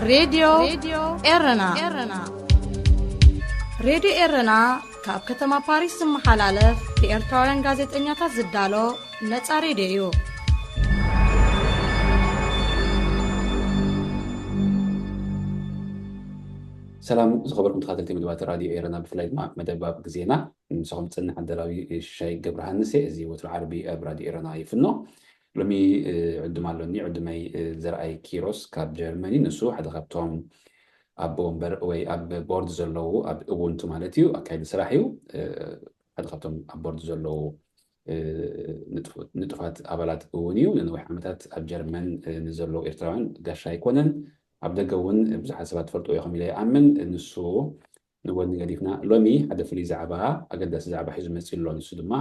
ሬድዮ ኤረና። ሬድዮ ኤረና ካብ ከተማ ፓሪስ ዝመሓላለፍ ብኤርትራውያን ጋዜጠኛታት ዝዳሎ ነጻ ሬድዮ እዩ። ሰላም ዝኸበርኩም ተኸታተልቲ መደባት ራድዮ ኤረና፣ ብፍላይ ድማ መደብ ኣብ ግዜና። ምሳኹም ዝጸንሕ ኣዳላዊ ሽሻይ ገብረሃንስ እየ። እዚ ወትሩ ዓርቢ ኣብ ራድዮ ኤረና ይፍኖ። ሎሚ ዕድም ኣሎኒ። ዕድመይ ዘርኣይ ኪሮስ ካብ ጀርመኒ፣ ንሱ ሓደ ካብቶም ኣብ ወንበር ወይ ኣብ ቦርድ ዘለዉ፣ ኣብ እቡንቱ ማለት እዩ፣ ኣካይዲ ስራሕ እዩ። ሓደ ካብቶም ኣብ ቦርድ ዘለዉ ንጡፋት ኣባላት እውን እዩ። ንነዊሕ ዓመታት ኣብ ጀርመን ንዘለዉ ኤርትራውያን ጋሻ ኣይኮነን። ኣብ ደገ እውን ብዙሓት ሰባት ትፈልጡ ኢኹም ኢለ ይኣምን። ንሱ ንጎኒ ገዲፍና፣ ሎሚ ሓደ ፍሉይ ዛዕባ፣ ኣገዳሲ ዛዕባ ሒዙ መፂኡ ኣሎ። ንሱ ድማ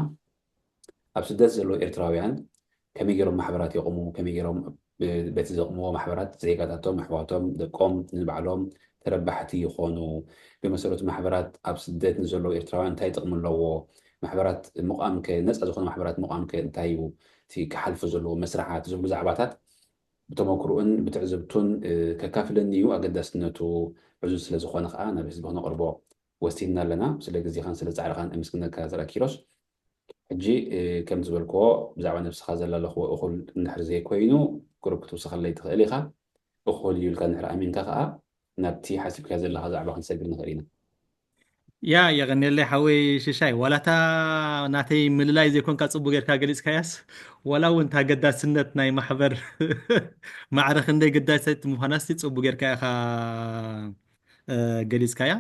ኣብ ስደት ዘለዉ ኤርትራውያን ከመይ ገይሮም ማሕበራት የቑሙ፣ ከመይ ገይሮም በቲ ዘቑምዎ ማሕበራት ዜጋታቶም፣ ኣሕዋቶም፣ ደቆም፣ ንባዕሎም ተረባሕቲ ይኾኑ። ብመሰረቱ ማሕበራት ኣብ ስደት ንዘለዉ ኤርትራውያን እንታይ ጥቕሚ ኣለዎ? ማሕበራት ምቋምከ፣ ነፃ ዝኾነ ማሕበራት ምቋምከ እንታይ እዩ እቲ ክሓልፎ ዘለዎ መስርሓት ዝብሉ ዛዕባታት ብተመክርኡን ብትዕዝብቱን ከካፍለኒ እዩ። ኣገዳስነቱ ዕዙዝ ስለ ዝኾነ ከዓ ናብ ህዝቢ ክነቕርቦ ወሲንና ኣለና። ስለ ግዜኻን ስለ ፃዕርኻን እምስግነካ ዘርኣ ኪሮስ። ሕጂ ከም ዝበልክዎ ብዛዕባ ነብስኻ ዘላለኽዎ እኹል እንድሕር ዘይኮይኑ ቁሩብ ክትውስኸለይ ትኽእል ኢኻ። እኹል እዩ ኢልካ እንድሕር ኣሚንካ ከዓ ናብቲ ሓሲብካዮ ዘለኻ ዛዕባ ክንሰግር ንኽእል ኢና። ያ የቐንየለይ ሓወይ ሽሻይ፣ ዋላታ ናተይ ምልላይ ዘይኮንካ ጽቡቅ ጌርካ ገሊጽካያስ፣ ዋላ እውን ታገዳስነት ናይ ማሕበር ማዕረ ክንደይ ገዳሰት ምዃናስ ጽቡቅ ጌርካ ኢኻ ገሊጽካያ።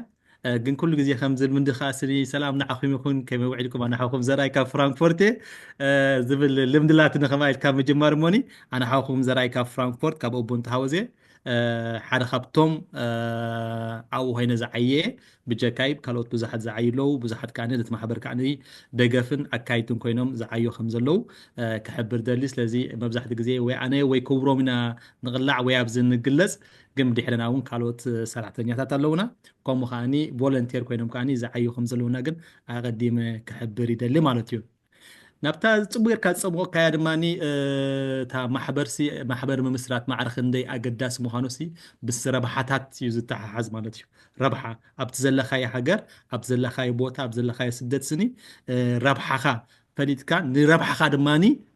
ግን ኩሉ ግዜ ከም ዝብል ምንዲ ከዓ ስኒ ሰላም ንዓኹም ይኹን፣ ከመይ ውዒልኩም? ኣነ ሓውኩም ዘርኣይ ካብ ፍራንክፎርት ዝብል ልምድላትኒ ከማ ኢልካ ምጅማር እሞኒ። ኣነ ሓውኩም ዘርኣይ ካብ ፍራንክፎርት ካብ ኡቡንቱ ሃውዜ ሓደ ካብቶም ኣብኡ ኮይነ ዝዓየ ብጀካይ ካልኦት ብዙሓት ዝዓዩ ኣለዉ። ብዙሓት ከዓ ነቲ ማሕበር ከዓ ደገፍን ኣካይድን ኮይኖም ዝዓዩ ከም ዘለዉ ክሕብር ደሊ። ስለዚ መብዛሕትኡ ግዜ ወይ ኣነ ወይ ክብሮም ኢና ንቕላዕ ወይ ኣብዚ ንግለጽ፣ ግን ብድሕረና እውን ካልኦት ሰራሕተኛታት ኣለዉና። ከምኡ ከዓኒ ቮለንቴር ኮይኖም ከዓኒ ዝዓዩ ከም ዘለዉና ግን ኣቐዲመ ክሕብር ይደሊ ማለት እዩ። ናብታ ጽቡቅ ጌርካ ዝጸምቆካያ ድማ እታ ማሕበርሲ ማሕበር ምምስራት ማዕረ ክንደይ ኣገዳሲ ምዃኑሲ ብስ ረብሓታት እዩ ዝተሓሓዝ ማለት እዩ። ረብሓ ኣብቲ ዘለኻዮ ሃገር፣ ኣብ ዘለኻዮ ቦታ፣ ኣብ ዘለኻዮ ስደት ስኒ ረብሓኻ ፈሊጥካ ንረብሓኻ ድማ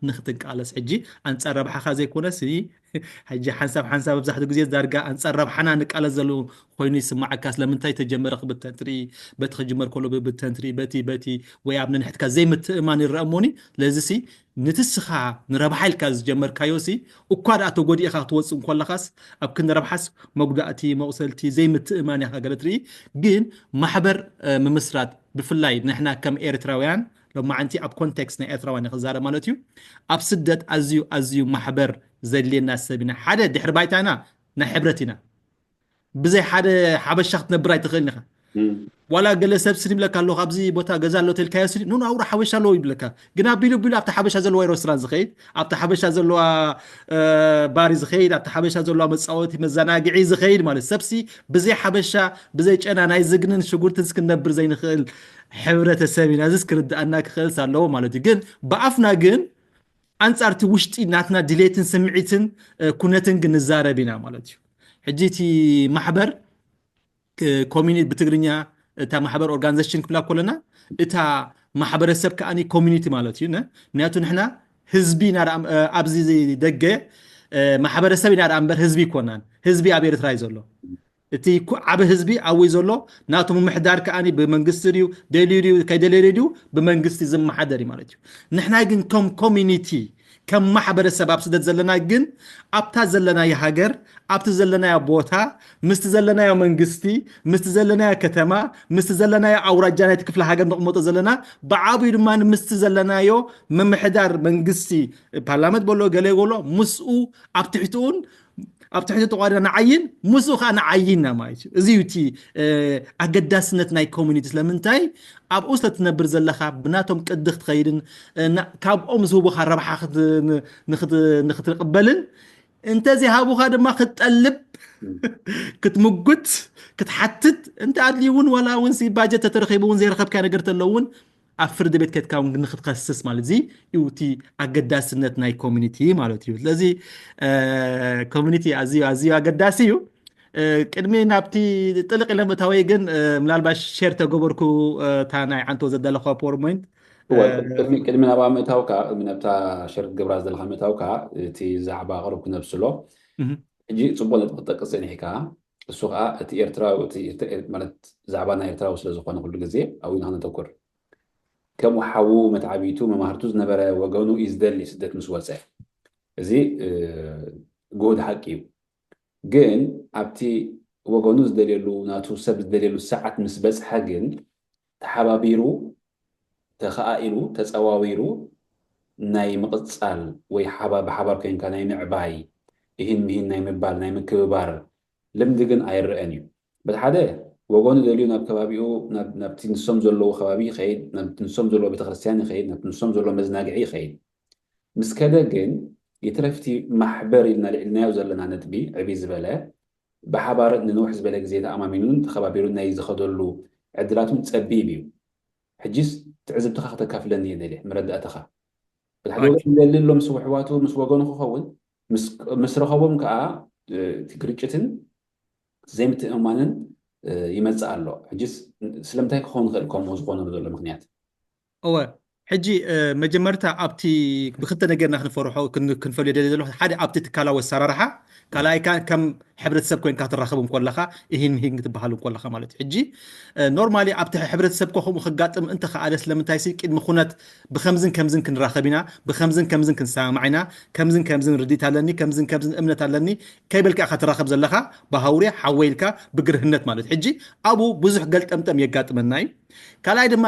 ንክትንቃለስ። ሕጂ ኣንጻር ረብሓኻ ዘይኮነሲ ሕጂ ሓንሳብ ሓንሳብ መብዛሕትኡ ግዜ ዳርጋ ኣንጻር ረብሓና ንቃለስ ዘለዉ ኮይኑ ይስማዓካ። ስለምንታይ ተጀመረ ክብተን ትርኢ፣ በቲ ክጅመር ከሎ ብብተን ትርኢ፣ በቲ በቲ ወይ ኣብ ነንሕትካ ዘይምትእማን ይረአ እሞኒ። ለዚ ሲ ንትስኻ ንረብሓ ኢልካ ዝጀመርካዮ ሲ እኳ ደኣ ተጎዲእኻ ክትወፅእ እንኮለኻስ ኣብ ክንዲ ረብሓስ መጉዳእቲ፣ መቑሰልቲ፣ ዘይምትእማን ኢኻ ገለ ትርኢ። ግን ማሕበር ምምስራት ብፍላይ ንሕና ከም ኤርትራውያን ሎማዓንቲ ኣብ ኮንቴክስት ናይ ኤርትራውያን ክዛረብ ማለት እዩ። ኣብ ስደት ኣዝዩ ኣዝዩ ማሕበር ዘድልየና ሰብ ኢና። ሓደ ድሕሪ ባይታና ናይ ሕብረት ኢና። ብዘይ ሓደ ሓበሻ ክትነብር ኣይትኽእልን ኢኻ። ዋላ ገለ ሰብ ስኒ ይብለካ ኣለኹ ኣብዚ ቦታ ገዛ ኣሎ ተልካዮ ስኒ ኖ ኣውራ ሓበሻ ኣለዎ ይብለካ። ግን ኣቢሉ ቢሉ ኣብቲ ሓበሻ ዘለዋ ሬስቶራንት ዝኸይድ፣ ኣብቲ ሓበሻ ዘለዋ ባሪ ዝኸይድ፣ ኣብቲ ሓበሻ ዘለዋ መፃወቲ መዘናግዒ ዝኸይድ ማለት ሰብሲ ብዘይ ሓበሻ ብዘይ ጨና ናይ ዝግንን ሽጉርትን ስክነብር ዘይንኽእል ሕብረተሰብ ኢና። እዚስ ክርድኣና ክኽእልስ ኣለዎ ማለት እዩ። ግን ብኣፍና ግን ኣንጻር እቲ ውሽጢ ናትና ድሌትን ስምዒትን ኩነትን ግን ንዛረብ ኢና ማለት እዩ። ሕጂ እቲ ማሕበር ኮሚኒቲ ብትግርኛ እታ ማሕበር ኦርጋናይዜሽን ክብላ ኮለና እታ ማሕበረሰብ ከዓኒ ኮሚኒቲ ማለት እዩ። ምክንያቱ ንሕና ህዝቢ ኢና ደኣ ኣብዚ ደገ ማሕበረሰብ ኢና ደኣ እምበር ህዝቢ ይኮናን። ህዝቢ ኣብ ኤርትራ እዩ ዘሎ። እቲ ዓቢ ህዝቢ ኣብይ ዘሎ ናቱ ምምሕዳር ከዓኒ ብመንግስቲ ድዩ ደልዩ ድዩ ከይደለየ ድዩ ብመንግስቲ ዝመሓደር እዩ ማለት እዩ። ንሕና ግን ከም ኮሚኒቲ ከም ማሕበረሰብ ኣብ ስደት ዘለና ግን ኣብታ ዘለናዮ ሃገር ኣብቲ ዘለናዮ ቦታ ምስቲ ዘለናዮ መንግስቲ ምስቲ ዘለናዮ ከተማ ምስቲ ዘለናዮ ኣውራጃ ናይቲ ክፍለ ሃገር ንቕመጦ ዘለና ብዓብዩ ድማ ምስቲ ዘለናዮ ምምሕዳር መንግስቲ ፓርላመንት በሎ ገለ በሎ ምስኡ ኣብ ትሕትኡን ኣብ ትሕቲ ተቋዲና ንዓይን ምስኡ ከዓ ንዓይና ማለት እዩ። እዚ እዩ እቲ ኣገዳስነት ናይ ኮሚኒቲ። ስለምንታይ ኣብኡ ስለትነብር ዘለካ ብናቶም ቅዲ ክትኸይድን ካብኦም ዝህቡካ ረብሓ ንክትቅበልን እንተዘይሃቡካ ድማ ክትጠልብ ክትምጉት ክትሓትት እንተ ኣድልዩ እውን ዋላ እውን ባጀት ተተረኪቡ እውን ዘይረከብካ ነገር ተለውን ኣብ ፍርዲ ቤት ከድካ እውን ንክትከስስ ማለት እዚ እዩ እቲ ኣገዳስነት ናይ ኮሚኒቲ ማለት እዩ። ስለዚ ኮሚኒቲ ኣዝዩ ኣዝዩ ኣገዳሲ እዩ። ቅድሚ ናብቲ ጥልቕ ኢለ ምእታወይ ግን ምናልባት ሸር ተገበርኩ እታ ናይ ዓንቶ ዘዳለኹዋ ፖወርፖይንት። ቅድሚ ናብኣ ምእታውካ፣ ቅድሚ ናብታ ሸር ክትገብራ ዘለካ ምእታውካ፣ እቲ ዛዕባ ኣቕረብኩ ነብስሎ ሕጂ ጽቡቕ ነጥቢ ክትጠቅስ ጸኒሕካ። እሱ ከዓ እቲ ኤርትራዊ ማለት ዛዕባና ኤርትራዊ ስለዝኾነ ኩሉ ግዜ ኣብኡ ኢና ክነተኩር። ከም ሓዉ መትዓቢቱ መማህርቱ ዝነበረ ወገኑ እዩ ዝደሊ ስደት ምስ ወፀ። እዚ ግሁድ ሓቂ እዩ። ግን ኣብቲ ወገኑ ዝደልየሉ ናቱ ሰብ ዝደልየሉ ሰዓት ምስ በፅሐ ግን ተሓባቢሩ ተኸኣኢሉ ተፀዋዊሩ ናይ ምቕፃል ወይ ብሓባር ኮይንካ ናይ ምዕባይ ኢሂን ምሂን ናይ ምባል ናይ ምክብባር ልምዲ ግን ኣይረኣን እዩ። በቲ ሓደ ወገኑ ደልዩ ናብ ከባቢኡ ናብቲ ንሶም ዘለዎ ከባቢ ይኸይድ፣ ናብቲ ንሶም ዘለዎ ቤተክርስትያን ይኸይድ፣ ናብቲ ንሶም ዘለዎ መዝናግዒ ይኸይድ። ምስ ከደ ግን ይትረፍቲ ማሕበር ኢልና ልዕልናዮ ዘለና ነጥቢ ዕብይ ዝበለ ብሓባር ንንውሕ ዝበለ ግዜ ተኣማሚኑን ተኸባቢሩን ናይ ዝኸደሉ ዕድላቱን ጸቢብ እዩ። ሕጂስ ትዕዝብትኻ ከተካፍለኒ እየ ደልየ መረዳእትኻ። በቲ ሓደ ወገን ደሊ ኣሎ ምስ ውሕዋቱ ምስ ወገኑ ክኸውን ምስ ረኸቦም ከዓ እቲ ግርጭትን ዘይምትእምማንን ይመፅእ ኣሎ። ሕጂስ ስለምንታይ ክኸውን ይኽእል ከምኡ ዝኾነሉ ዘሎ ምክንያት? እወ ሕጂ መጀመርታ ኣብቲ ብክልተ ነገርና ክንፈርሖ ክንፈልዮ ደልየ ዘለኹ ሓደ ኣብቲ ትካላዊ ኣሰራርሓ ካልኣይ ከዓ ከም ሕብረተሰብ ኮይንካ ትራኸብ እንኮለኻ ኢሂን ምሂን ክትበሃል እንኮለኻ ማለት እዩ። ሕጂ normally ኣብቲ ሕብረተሰብ ኮ ከምኡ ክጋጥም እንተኸኣለ ስለምንታይ ሲ ቅድሚ ኩነት ብከምዝን ከምዝን ክንራኸብ ኢና ብከምዝን ከምዝን ክንሰማማዕ ኢና ከምዝን ከምዝን ርዲት ኣለኒ ከምዝን ከምዝን እምነት ኣለኒ ከይበልካ ኢኻ ትራኸብ ዘለኻ ብሃውርያ ሓወይ ኢልካ ብግርህነት ማለት ሕጂ ኣብኡ ብዙሕ ገልጠምጠም የጋጥመና እዩ። ካልኣይ ድማ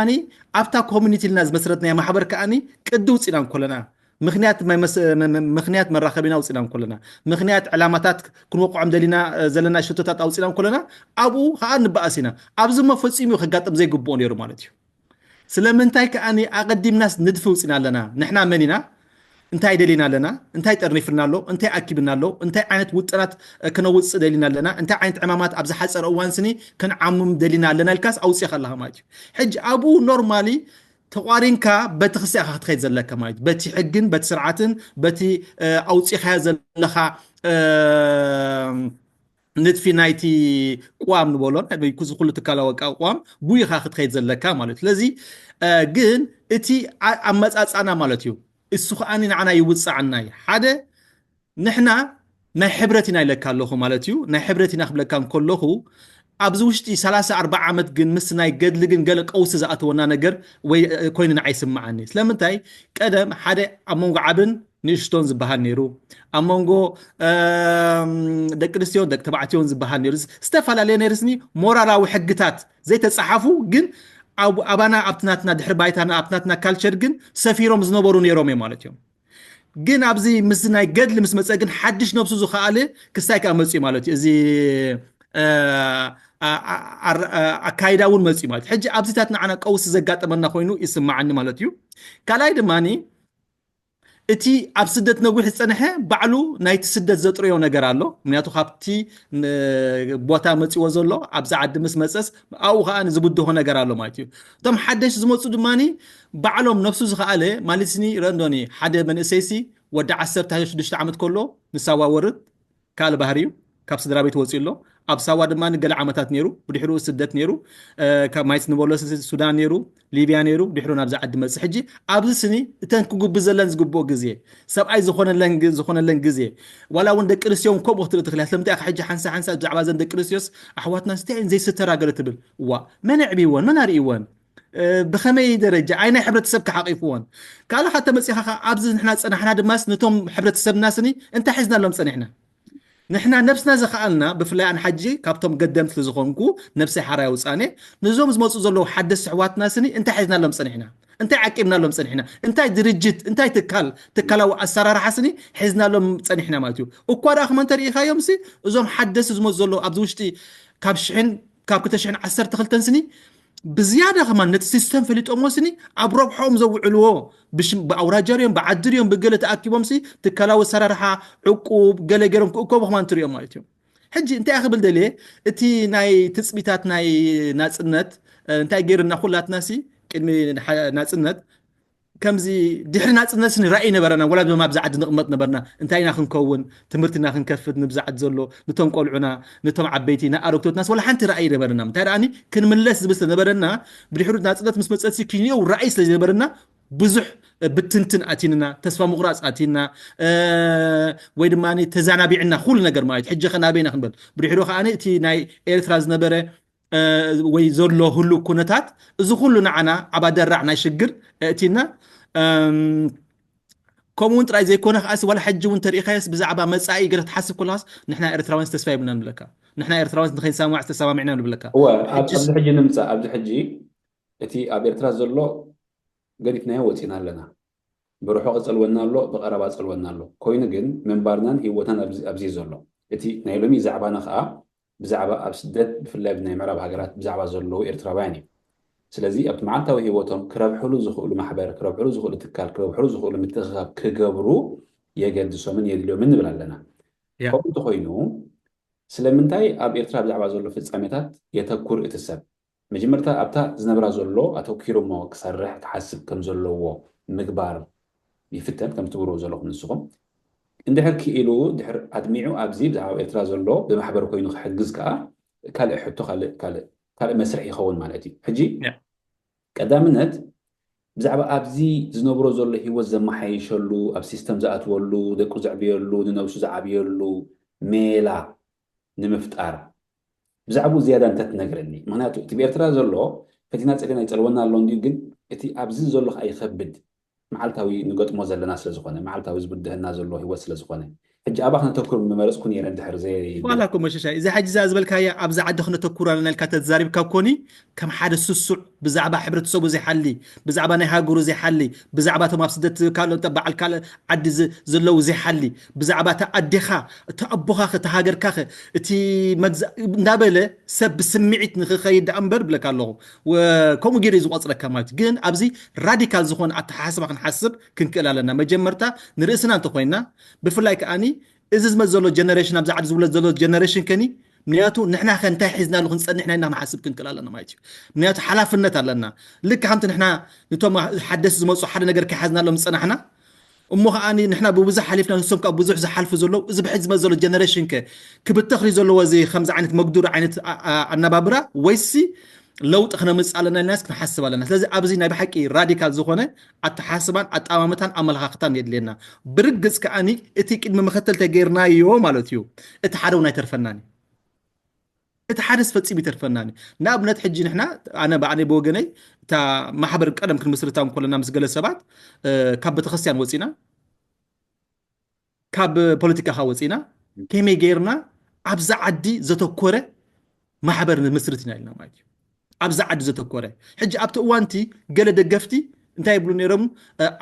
ኣብታ ኮሚኒቲ ኢልና ዝመስረትናያ ማሕበር ከኣኒ ቅዲ ውፅኢና እንኮለና ምክንያት ምክንያት መራኸቢና ውፅኢና እንኮለና ምክንያት ዕላማታት ክንወቅዖም ደሊና ዘለና ሽቶታት ኣውፅኢና እንኮለና ኣብኡ ከዓ ንበኣስ ኢና። ኣብዚ ሞ ፈፂሙ ከጋጥም ዘይግብኦ ነይሩ ማለት እዩ። ስለምንታይ ከኣ ኣቐዲምናስ ንድፊ ውፅና ኣለና ንሕና መን ኢና እንታይ ደሊና ኣለና እንታይ ጠርኒፍና ኣሎ እንታይ ኣኪብና ኣሎ እንታይ ዓይነት ውጥናት ክነውፅእ ደሊና ኣለና እንታይ ዓይነት ዕማማት ኣብ ዝሓፀረ እዋን ስኒ ክንዓምም ደሊና ኣለና ኢልካስ ኣውፅኻ ኣለኻ ማለት እዩ። ሕጂ ኣብኡ normally ተቋሪንካ በቲ ክስያኻ ክትኸይድ ዘለካ ማለት በቲ ሕግን በቲ ስርዓትን በቲ ኣውፂኻዮ ዘለኻ ንድፊ ናይቲ ቅዋም ንበሎ እዚ ኩሉ ትካላዊ ኣቃቋም ብኡ ኢኻ ክትኸይድ ዘለካ ማለት እዩ። ስለዚ ግን እቲ ኣመፃፃና ማለት እዩ እሱ ከዓኒ ንዓና ይውፅዓና እዩ። ሓደ ንሕና ናይ ሕብረት ኢና ኢለካ ኣለኹ ማለት እዩ። ናይ ሕብረት ኢና ክብለካ እንከለኹ ኣብዚ ውሽጢ ሰላሳ ኣርባዓ ዓመት ግን ምስ ናይ ገድሊ ግን ገለ ቀውሲ ዝኣተወና ነገር ወይ ኮይኑ ንዓይ ይስምዓኒ። ስለምንታይ ቀደም ሓደ ኣብ መንጎ ዓብን ንእሽቶን ዝበሃል ነይሩ ኣብ መንጎ ደቂ ኣንስትዮን ደቂ ተባዕትዮን ዝበሃል ነይሩ ዝተፈላለየ ነይሩ ስኒ ሞራላዊ ሕግታት ዘይተፀሓፉ ግን ኣባና ኣብቲ ናትና ድሕሪ ባይታና ኣብቲ ናትና ካልቸር ግን ሰፊሮም ዝነበሩ ነይሮም እዮም ማለት እዮም። ግን ኣብዚ ምስ ናይ ገድሊ ምስ መፀ ግን ሓድሽ ነብሱ ዝኸኣለ ክስታይ ከዓ መፅኡ ማለት እዩ። እዚ ኣካይዳ እውን መፅኡ ማለት ሕጂ ኣብዚታት ንዓና ቀውሲ ዘጋጠመና ኮይኑ ይስማዓኒ ማለት እዩ። ካልኣይ ድማ እቲ ኣብ ስደት ነዊሕ ዝፀንሐ ባዕሉ ናይቲ ስደት ዘጥረዮ ነገር ኣሎ። ምክንያቱ ካብቲ ቦታ መፂዎ ዘሎ ኣብዚ ዓዲ ምስ መፀስ ኣብኡ ከዓ ዝብድሆ ነገር ኣሎ ማለት እዩ። እቶም ሓደሽ ዝመፁ ድማ ባዕሎም ነብሱ ዝኸኣለ ማለት ስኒ ረእንዶኒ ሓደ መንእሰይሲ ወዲ ዓሰርተ ሽዱሽተ ዓመት ከሎ ንሳዋ ወርድ ካልእ ባህሪ እዩ። ካብ ስድራ ቤት ወፂኡ ኣሎ። ኣብ ሳዋ ድማ ንገለ ዓመታት ነይሩ። ብድሕሪኡ ስደት ነይሩ። ካብ ማይስ ንበሎ ሱዳን ነይሩ፣ ሊብያ ነይሩ፣ ድሕሩ ናብዚ ዓዲ መፅእ። ሕጂ ኣብዚ ስኒ እተን ክጉቢ ዘለን ዝግብኦ ግዜ ሰብኣይ ዝኾነለን ግ- ዝኾነለን ግዜ ዋላ እውን ደቂ ኣንስትዮ እውን ከምኡ ክትርኢ ትኽእል እያ። ስለምንታይ ኢኻ ሕጂ ሓንሳ ሓንሳ ብዛዕባ ዘን ደቂ ኣንስትዮስ ኣሕዋትና እንታይ እየን ዘይስተራ ገለ ትብል እዋ መን ኣዕብይወን መን ኣርእይወን እ፣ ብኸመይ ደረጃ ኣይ ናይ ሕብረተሰብ ክሓቂፍዎን ካልእ ካ ተመፂኻ ኸ ኣብዚ ንሕና ፀናሕና ድማስ ነቶም ሕብረተሰብና ስኒ እንታይ ሒዝናሎም ፀኒሕና ንሕና ነብስና ዝኸኣልና ብፍላይ ኣነ ሓጂ ካብቶም ገደምቲ ዝኾንኩ ነብሰይ ሓራይ ውፃኔ ነዞም ዝመፁ ዘለዉ ሓደስቲ ኣሕዋትና ስኒ እንታይ ሒዝናሎም ፀኒሕና እንታይ ዓቂብናሎም ፀኒሕና እንታይ ድርጅት እንታይ ትካል ትካላዊ ኣሰራርሓ ስኒ ሒዝናሎም ፀኒሕና ማለት እዩ። እኳ ደኣ ከመ እንተርኢኻዮም ሲ እዞም ሓደስቲ ዝመፁ ዘለዉ ኣብዚ ውሽጢ ካብ ሽሕን ካብ ክልተ ሽሕን ዓሰርተ ክልተን ስኒ ብዝያዳ ከማን ነቲ ሲስተም ፈሊጦሞ ስኒ ኣብ ረብሖኦም ዘውዕልዎ ብኣውራጃ ድዮም ብዓዲ ድዮም ብገለ ተኣኪቦም ሲ ትካላዊ ኣሰራርሓ ዕቁብ ገለ ገይሮም ክእከቡ ከማን ትሪኦም ማለት እዮም። ሕጂ እንታይ ክብል ደልየ እቲ ናይ ትፅቢታት ናይ ናፅነት እንታይ ገይርና ኩላትና ሲ ቅድሚ ናፅነት ከምዚ ድሕሪ ናፅነትስ ራእይ ነበረና? ወላ ድማ ኣብዚ ዓዲ ንቕመጥ ነበርና? እንታይ ኢና ክንከውን? ትምህርትና ክንከፍት ንብዛዓት ዘሎ፣ ንቶም ቆልዑና፣ ንቶም ዓበይቲ፣ ንኣረግቶትናስ ወላ ሓንቲ ራእይ ነበረና? እንታይ ደኣኒ ክንምለስ ዝብል ስለነበረና፣ ብድሕሩ ናፅነት ምስ መፀትሲ ክንየው ራእይ ስለ ዝነበረና ብዙሕ ብትንትን ኣቲንና፣ ተስፋ ምቑራፅ ኣቲንና፣ ወይ ድማ ተዛናቢዕና ኩሉ ነገር ማለት እዩ። ሕጂ ከ ናበይና ክንበል? ብድሕሩ ከኣ እቲ ናይ ኤርትራ ዝነበረ ወይ ዘሎ ህሉ ኩነታት፣ እዚ ኩሉ ንዓና ኣብ ኣደራዕ ናይ ሽግር እእቲና። ከምኡ እውን ጥራይ ዘይኮነ ከኣሲ ዋላ ሕጂ እውን ተሪኢኻዮስ ብዛዕባ መጻኢ ገለ ትሓስብ ከለኻስ ንሕና ኤርትራውያንስ ተስፋ የብልናን ንብለካ። ንሕና ኤርትራውያንስ ንኸይንሰማማዕ ዝተሰማሚዕና ንብለካ። እወ፣ ኣብ- ሕጂስ ኣብዚ ሕጂ ንምጻእ ኣብዚ ሕጂ እቲ ኣብ ኤርትራ ዘሎ ገዲፍናዮ ወጺና ኣለና። ብርሑቕ ጸልወና ኣሎ፣ ብቐረባ ጸልወና ኣሎ። ኮይኑ ግን ምንባርናን ህይወታን ኣብዚ ኣብዚ እዩ ዘሎ። እቲ ናይ ሎሚ ዛዕባና ከኣ ብዛዕባ ኣብ ስደት ብፍላይ ናይ ምዕራብ ሃገራት ብዛዕባ ዘለዉ ኤርትራውያን እዩ። ስለዚ ኣብቲ መዓልታዊ ህይወቶም ክረብሕሉ ዝኽእሉ ማሕበር፣ ክረብሕሉ ዝኽእሉ ትካል፣ ክረብሕሉ ዝኽእሉ ምትእኽኻብ ክገብሩ የገድሶምን የድልዮምን ንብል ኣለና። ከምኡ እንተኾይኑ ስለምንታይ ኣብ ኤርትራ ብዛዕባ ዘሎ ፍጻሜታት የተኩር እቲ ሰብ? መጀመርታ ኣብታ ዝነብራ ዘሎ ኣተኪሩ እሞ ክሰርሕ ክሓስብ ከም ዘለዎ ምግባር ይፍተን፣ ከም ትብርዎ ዘለኹም ንስኹም። እንድሕር ክኢሉ ድሕር ኣድሚዑ ኣብዚ ብዛዕባ ኤርትራ ዘሎ ብማሕበር ኮይኑ ክሕግዝ ከኣ ካልእ ሕቶ ካልእ ካልእ ካልእ መስርሕ ይኸውን ማለት እዩ። ሕጂ ቀዳምነት ብዛዕባ ኣብዚ ዝነብሮ ዘሎ ህይወት ዘመሓይሸሉ፣ ኣብ ሲስተም ዝኣትወሉ፣ ደቁ ዘዕብየሉ፣ ንነብሱ ዝዓብየሉ ሜላ ንምፍጣር ብዛዕባኡ ዝያዳ እንተ ትነግረኒ። ምክንያቱ እቲ ብኤርትራ ዘሎ ፈቲና ጸሊና ይጸልወና ኣሎ እንድዩ፣ ግን እቲ ኣብዚ ዘሎ ከኣ ይኸብድ። መዓልታዊ ንገጥሞ ዘለና ስለ ዝኾነ፣ መዓልታዊ ዝብድሀና ዘሎ ህይወት ስለ ዝኾነ፣ ሕጂ ኣባ ክነተኩር ምመረጽኩ ነይረ እንድሕር ዘይ- ዋላ እኮ መሸሻ፣ እዚ ሕጂ እዛ ዝበልካያ ኣብዛ ዓዲ ክነተኩር ኣለና ኢልካ ተዛሪብካ ኮኒ፣ ከም ሓደ ስሱዕ ብዛዕባ ሕብረተሰቡ ዘይሓሊ፣ ብዛዕባ ናይ ሃገሩ ዘይሓሊ፣ ብዛዕባ እቶም ኣብ ስደት ካልኦት በዓል ካልእ ዓዲ ዝ- ዘለዉ ዘይሓሊ፣ ብዛዕባ እታ ኣዴኻ፣ እታ ኣቦኻ፣ እታ ሃገርካ፣ እቲ መግዛእ እንዳበለ ሰብ ብስምዒት ንክኸይድ ደኣ እምበር ብለካ ኣለኹ። ወ- ከምኡ ገይሩ እዩ ዝቆጽረካ ማለት እዩ። ግን ኣብዚ ራዲካል ዝኾነ ኣተሓሳስባ ክንሓስብ ክንክእል ኣለና። መጀመርታ ንርእስና እንተኾይንና፣ ብፍላይ ከኣኒ እዚ ዝመጽእ ዘሎ ጀነሬሽን፣ ኣብዚ ዓዲ ዝውለድ ዘሎ ጀነሬሽን ከኒ፣ ምክንያቱ ንሕና ከ እንታይ ሒዝናሉ ክንጸንሕ ኢና ኢልና ክንሓስብ ክንክእል ኣለና ማለት እዩ። ምክንያቱ ሓላፍነት ኣለና። ልክ ከምቲ ንሕና ንቶም ሓደስ ዝመጹ ሓደ ነገር ከይሓዝናሎም ዝጸናሕና፣ እሞ ከኣ ንሕና ብብዙሕ ሓሊፍና፣ ንሶም ከኣ ብዙሕ ዝሓልፉ ዘለዉ፣ እዚ ብሕጂ ዝመጽእ ዘሎ ጀነሬሽን ከ ክብተኽ ድዩ ዘለዎ እዚ ከምዚ ዓይነት መግዱር ዓይነት ኣ- ኣ- ኣነባብራ፣ ወይሲ ለውጢ ክነምጽእ ኣለና ኢልናስ ክንሓስብ ኣለና። ስለዚ ኣብዚ ናይ ብሓቂ ራዲካል ዝኾነ ኣተሓስባን ኣጠማምታን ኣመለኻኽታን የድልየና። ብርግጽ ከኣኒ እቲ ቅድሚ መኸተል ተገይርናዮ ማለት እዩ፣ እቲ ሓደ እውን ኣይተርፈናን እዩ። እቲ ሓደስ ፈጺሙ ይተርፈናን እዩ። ንኣብነት ሕጂ ንሕና፣ ኣነ ብኣነ ብወገነይ እታ ማሕበር ቀደም ክንምስርታ እንከለና ምስ ገለ ሰባት እ፣ ካብ ቤተክርስትያን ወጺና፣ ካብ ፖለቲካ ከ ወፂና ከመይ ገይርና ኣብዛ ዓዲ ዘተኮረ ማሕበር ንምስርት ኢና ኢልና ማለት እዩ። ኣብዛ ዓዲ ዘተኮረ። ሕጂ ኣብቲ እዋንቲ ገለ ደገፍቲ እንታይ ይብሉ ነይሮም?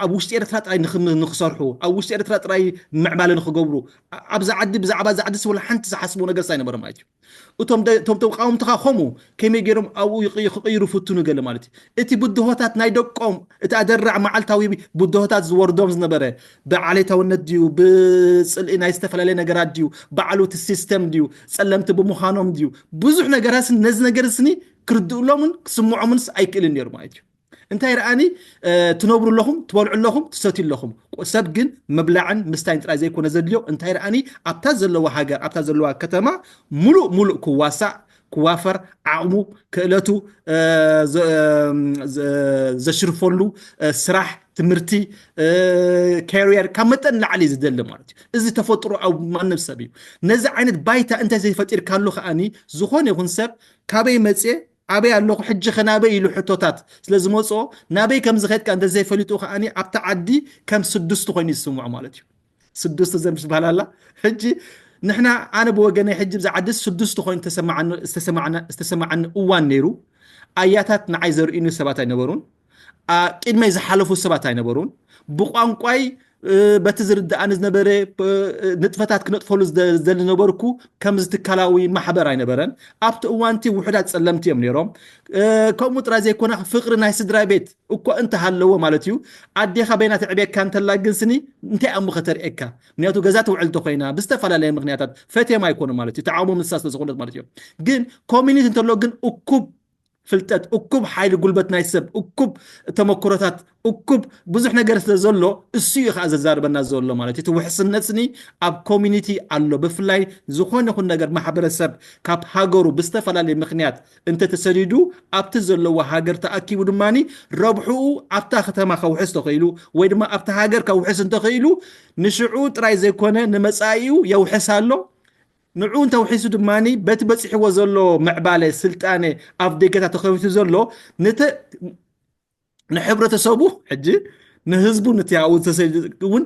ኣብ ውሽጢ ኤርትራ ጥራይ ንክሰርሑ፣ ኣብ ውሽጢ ኤርትራ ጥራይ ምዕባለ ንክገብሩ፣ ኣብዛ ዓዲ ብዛዕባ እዛ ዓዲ ስለ ሓንቲ ዝሓስቡ ነገር ሳይነበረ ማለት እዩ። እቶም ተቃወምትኻ ከምኡ ከመይ ገይሮም ኣብኡ ክቅይሩ ፍትኑ ገለ ማለት እዩ። እቲ ብድሆታት ናይ ደቆም እቲ ኣደራዕ መዓልታዊ ብድሆታት ዝወርዶም ዝነበረ ብዓሌታውነት ድዩ፣ ብፅልኢ ናይ ዝተፈላለየ ነገራት ድዩ፣ ባዕሉ እቲ ሲስተም ድዩ፣ ፀለምቲ ብምዃኖም ድዩ፣ ብዙሕ ነገራት ነዚ ነገር ስኒ ክርድእሎምን ክስምዖምንስ ኣይክእልን ነይሩ ማለት እዩ። እንታይ ረኣኒ? ትነብሩ ኣለኹም፣ ትበልዑ ኣለኹም፣ ትሰትዩ ኣለኹም። ሰብ ግን ምብላዕን ምስታይን ጥራይ ዘይኮነ ዘድልዮ፣ እንታይ ረኣኒ? ኣብታ ዘለዋ ሃገር፣ ኣብታ ዘለዋ ከተማ ሙሉእ ሙሉእ ክዋሳእ፣ ክዋፈር፣ ዓቕሙ፣ ክእለቱ ዘሽርፈሉ ስራሕ፣ ትምህርቲ፣ ካሪየር ካብ መጠን ላዕሊ ዝደሊ ማለት እዩ። እዚ ተፈጥሮ ኣብ ማንም ሰብ እዩ። ነዚ ዓይነት ባይታ እንተ ዘይፈጢርካሉ ከኣኒ ዝኾነ ይኹን ሰብ ካበይ መፅየ ኣበይ ኣለኹ ሕጂ ከ ናበይ ኢሉ ሕቶታት ስለ ዝመፅኦ ናበይ ከም ዝኸድካ እንተ ዘይፈሊጡ ከኣኒ ኣብቲ ዓዲ ከም ስዱስቲ ኮይኑ ይስምዖ ማለት እዩ። ስዱስቲ ዘምሽ ዝበሃል ኣላ። ሕጂ ንሕና ኣነ ብወገነይ ሕጂ ብዛ ዓዲ ስዱስቲ ኮይኑ ዝተሰማዓኒ እዋን ነይሩ። ኣያታት ንዓይ ዘርእዩኒ ሰባት ኣይነበሩን። ቅድመይ ዝሓለፉ ሰባት ኣይነበሩን። ብቋንቋይ በቲ ዝርድኣኒ ዝነበረ ንጥፈታት ክነጥፈሉ ዝደሊ ነበርኩ። ከምዚ ትካላዊ ማሕበር ኣይነበረን። ኣብቲ እዋንቲ ውሑዳት ጸለምቲ እዮም ነይሮም። ከምኡ ጥራይ ዘይኮነ ፍቕሪ ናይ ስድራ ቤት እኮ እንተሃለዎ ማለት እዩ። ኣዴኻ በይና ተዕብየካ እንተላ ግን ስኒ እንታይ ኣሞ ከተርእየካ? ምክንያቱ ገዛ ትውዕል እንተኮይና ብዝተፈላለየ ምክንያታት ፈትዮም ኣይኮኑ ማለት እዩ። ተዓሞ ምሳ ስለ ዝኾነት ማለት እዩ። ግን ኮሚኒቲ እንተሎ ግን እኩብ ፍልጠት፣ እኩብ ሓይሊ ጉልበት ናይ ሰብ፣ እኩብ ተመክሮታት፣ እኩብ ብዙሕ ነገር ስለ ዘሎ፣ እሱ እዩ ከዓ ዘዛርበና ዘሎ ማለት እዩ። እቲ ውሕስነት ስኒ ኣብ ኮሚኒቲ ኣሎ። ብፍላይ ዝኾነ ይኹን ነገር ማሕበረሰብ ካብ ሃገሩ ብዝተፈላለየ ምኽንያት እንተተሰዲዱ፣ ኣብቲ ዘለዎ ሃገር ተኣኪቡ ድማ ረብሕኡ ኣብታ ከተማ ከውሕስ ተኽኢሉ ወይ ድማ ኣብቲ ሃገር ከውሕስ እንተኽኢሉ፣ ንሽዑ ጥራይ ዘይኮነ ንመጻኢኡ የውሕስ ኣሎ። ንዑ እንተውሒሱ ድማ በቲ በፂሕዎ ዘሎ ምዕባለ፣ ስልጣነ፣ ኣፍ ደገታት ተኸፊቱ ዘሎ ንተ ንሕብረተሰቡ ሕጂ ንህዝቡ ንትያኡ እውን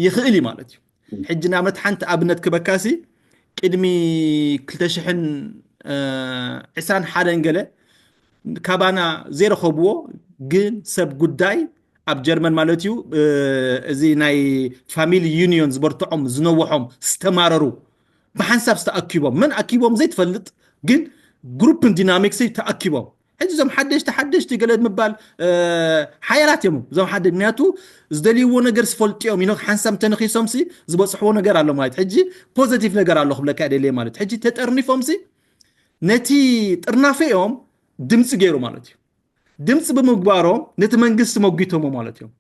ይኽእል እዩ ማለት እዩ። ሕጂ ንኣብነት ሓንቲ ኣብነት ክበካሲ ቅድሚ ክልተ ሽሕን ዕስራን ሓደን ገለ ካባና ዘይረኸብዎ ግን ሰብ ጉዳይ ኣብ ጀርመን ማለት እዩ እዚ ናይ ፋሚሊ ዩኒዮን ዝበርትዖም ዝነውሖም ዝተማረሩ ብሓንሳብ ዝተኣኪቦም መን ኣኪቦም ዘይትፈልጥ ግን ግሩፕን ዲናሚክስ ተኣኪቦም ሕጂ እዞም ሓደሽቲ ሓደሽቲ ገለ ምባል ሓያላት እዮም እዞም ሓደ ምክንያቱ ዝደልይዎ ነገር ዝፈልጡ እዮም ኢኖ ሓንሳብ ተነኺሶም ሲ ዝበፅሕዎ ነገር ኣሎ ማለት ሕጂ ፖዘቲቭ ነገር ኣሎ ክብለካ ደልየ ማለት ሕጂ ተጠርኒፎም ሲ ነቲ ጥርናፈኦም ድምፂ ገይሩ ማለት እዩ ድምፂ ብምግባሮም ነቲ መንግስቲ መጒቶሞ ማለት እዮም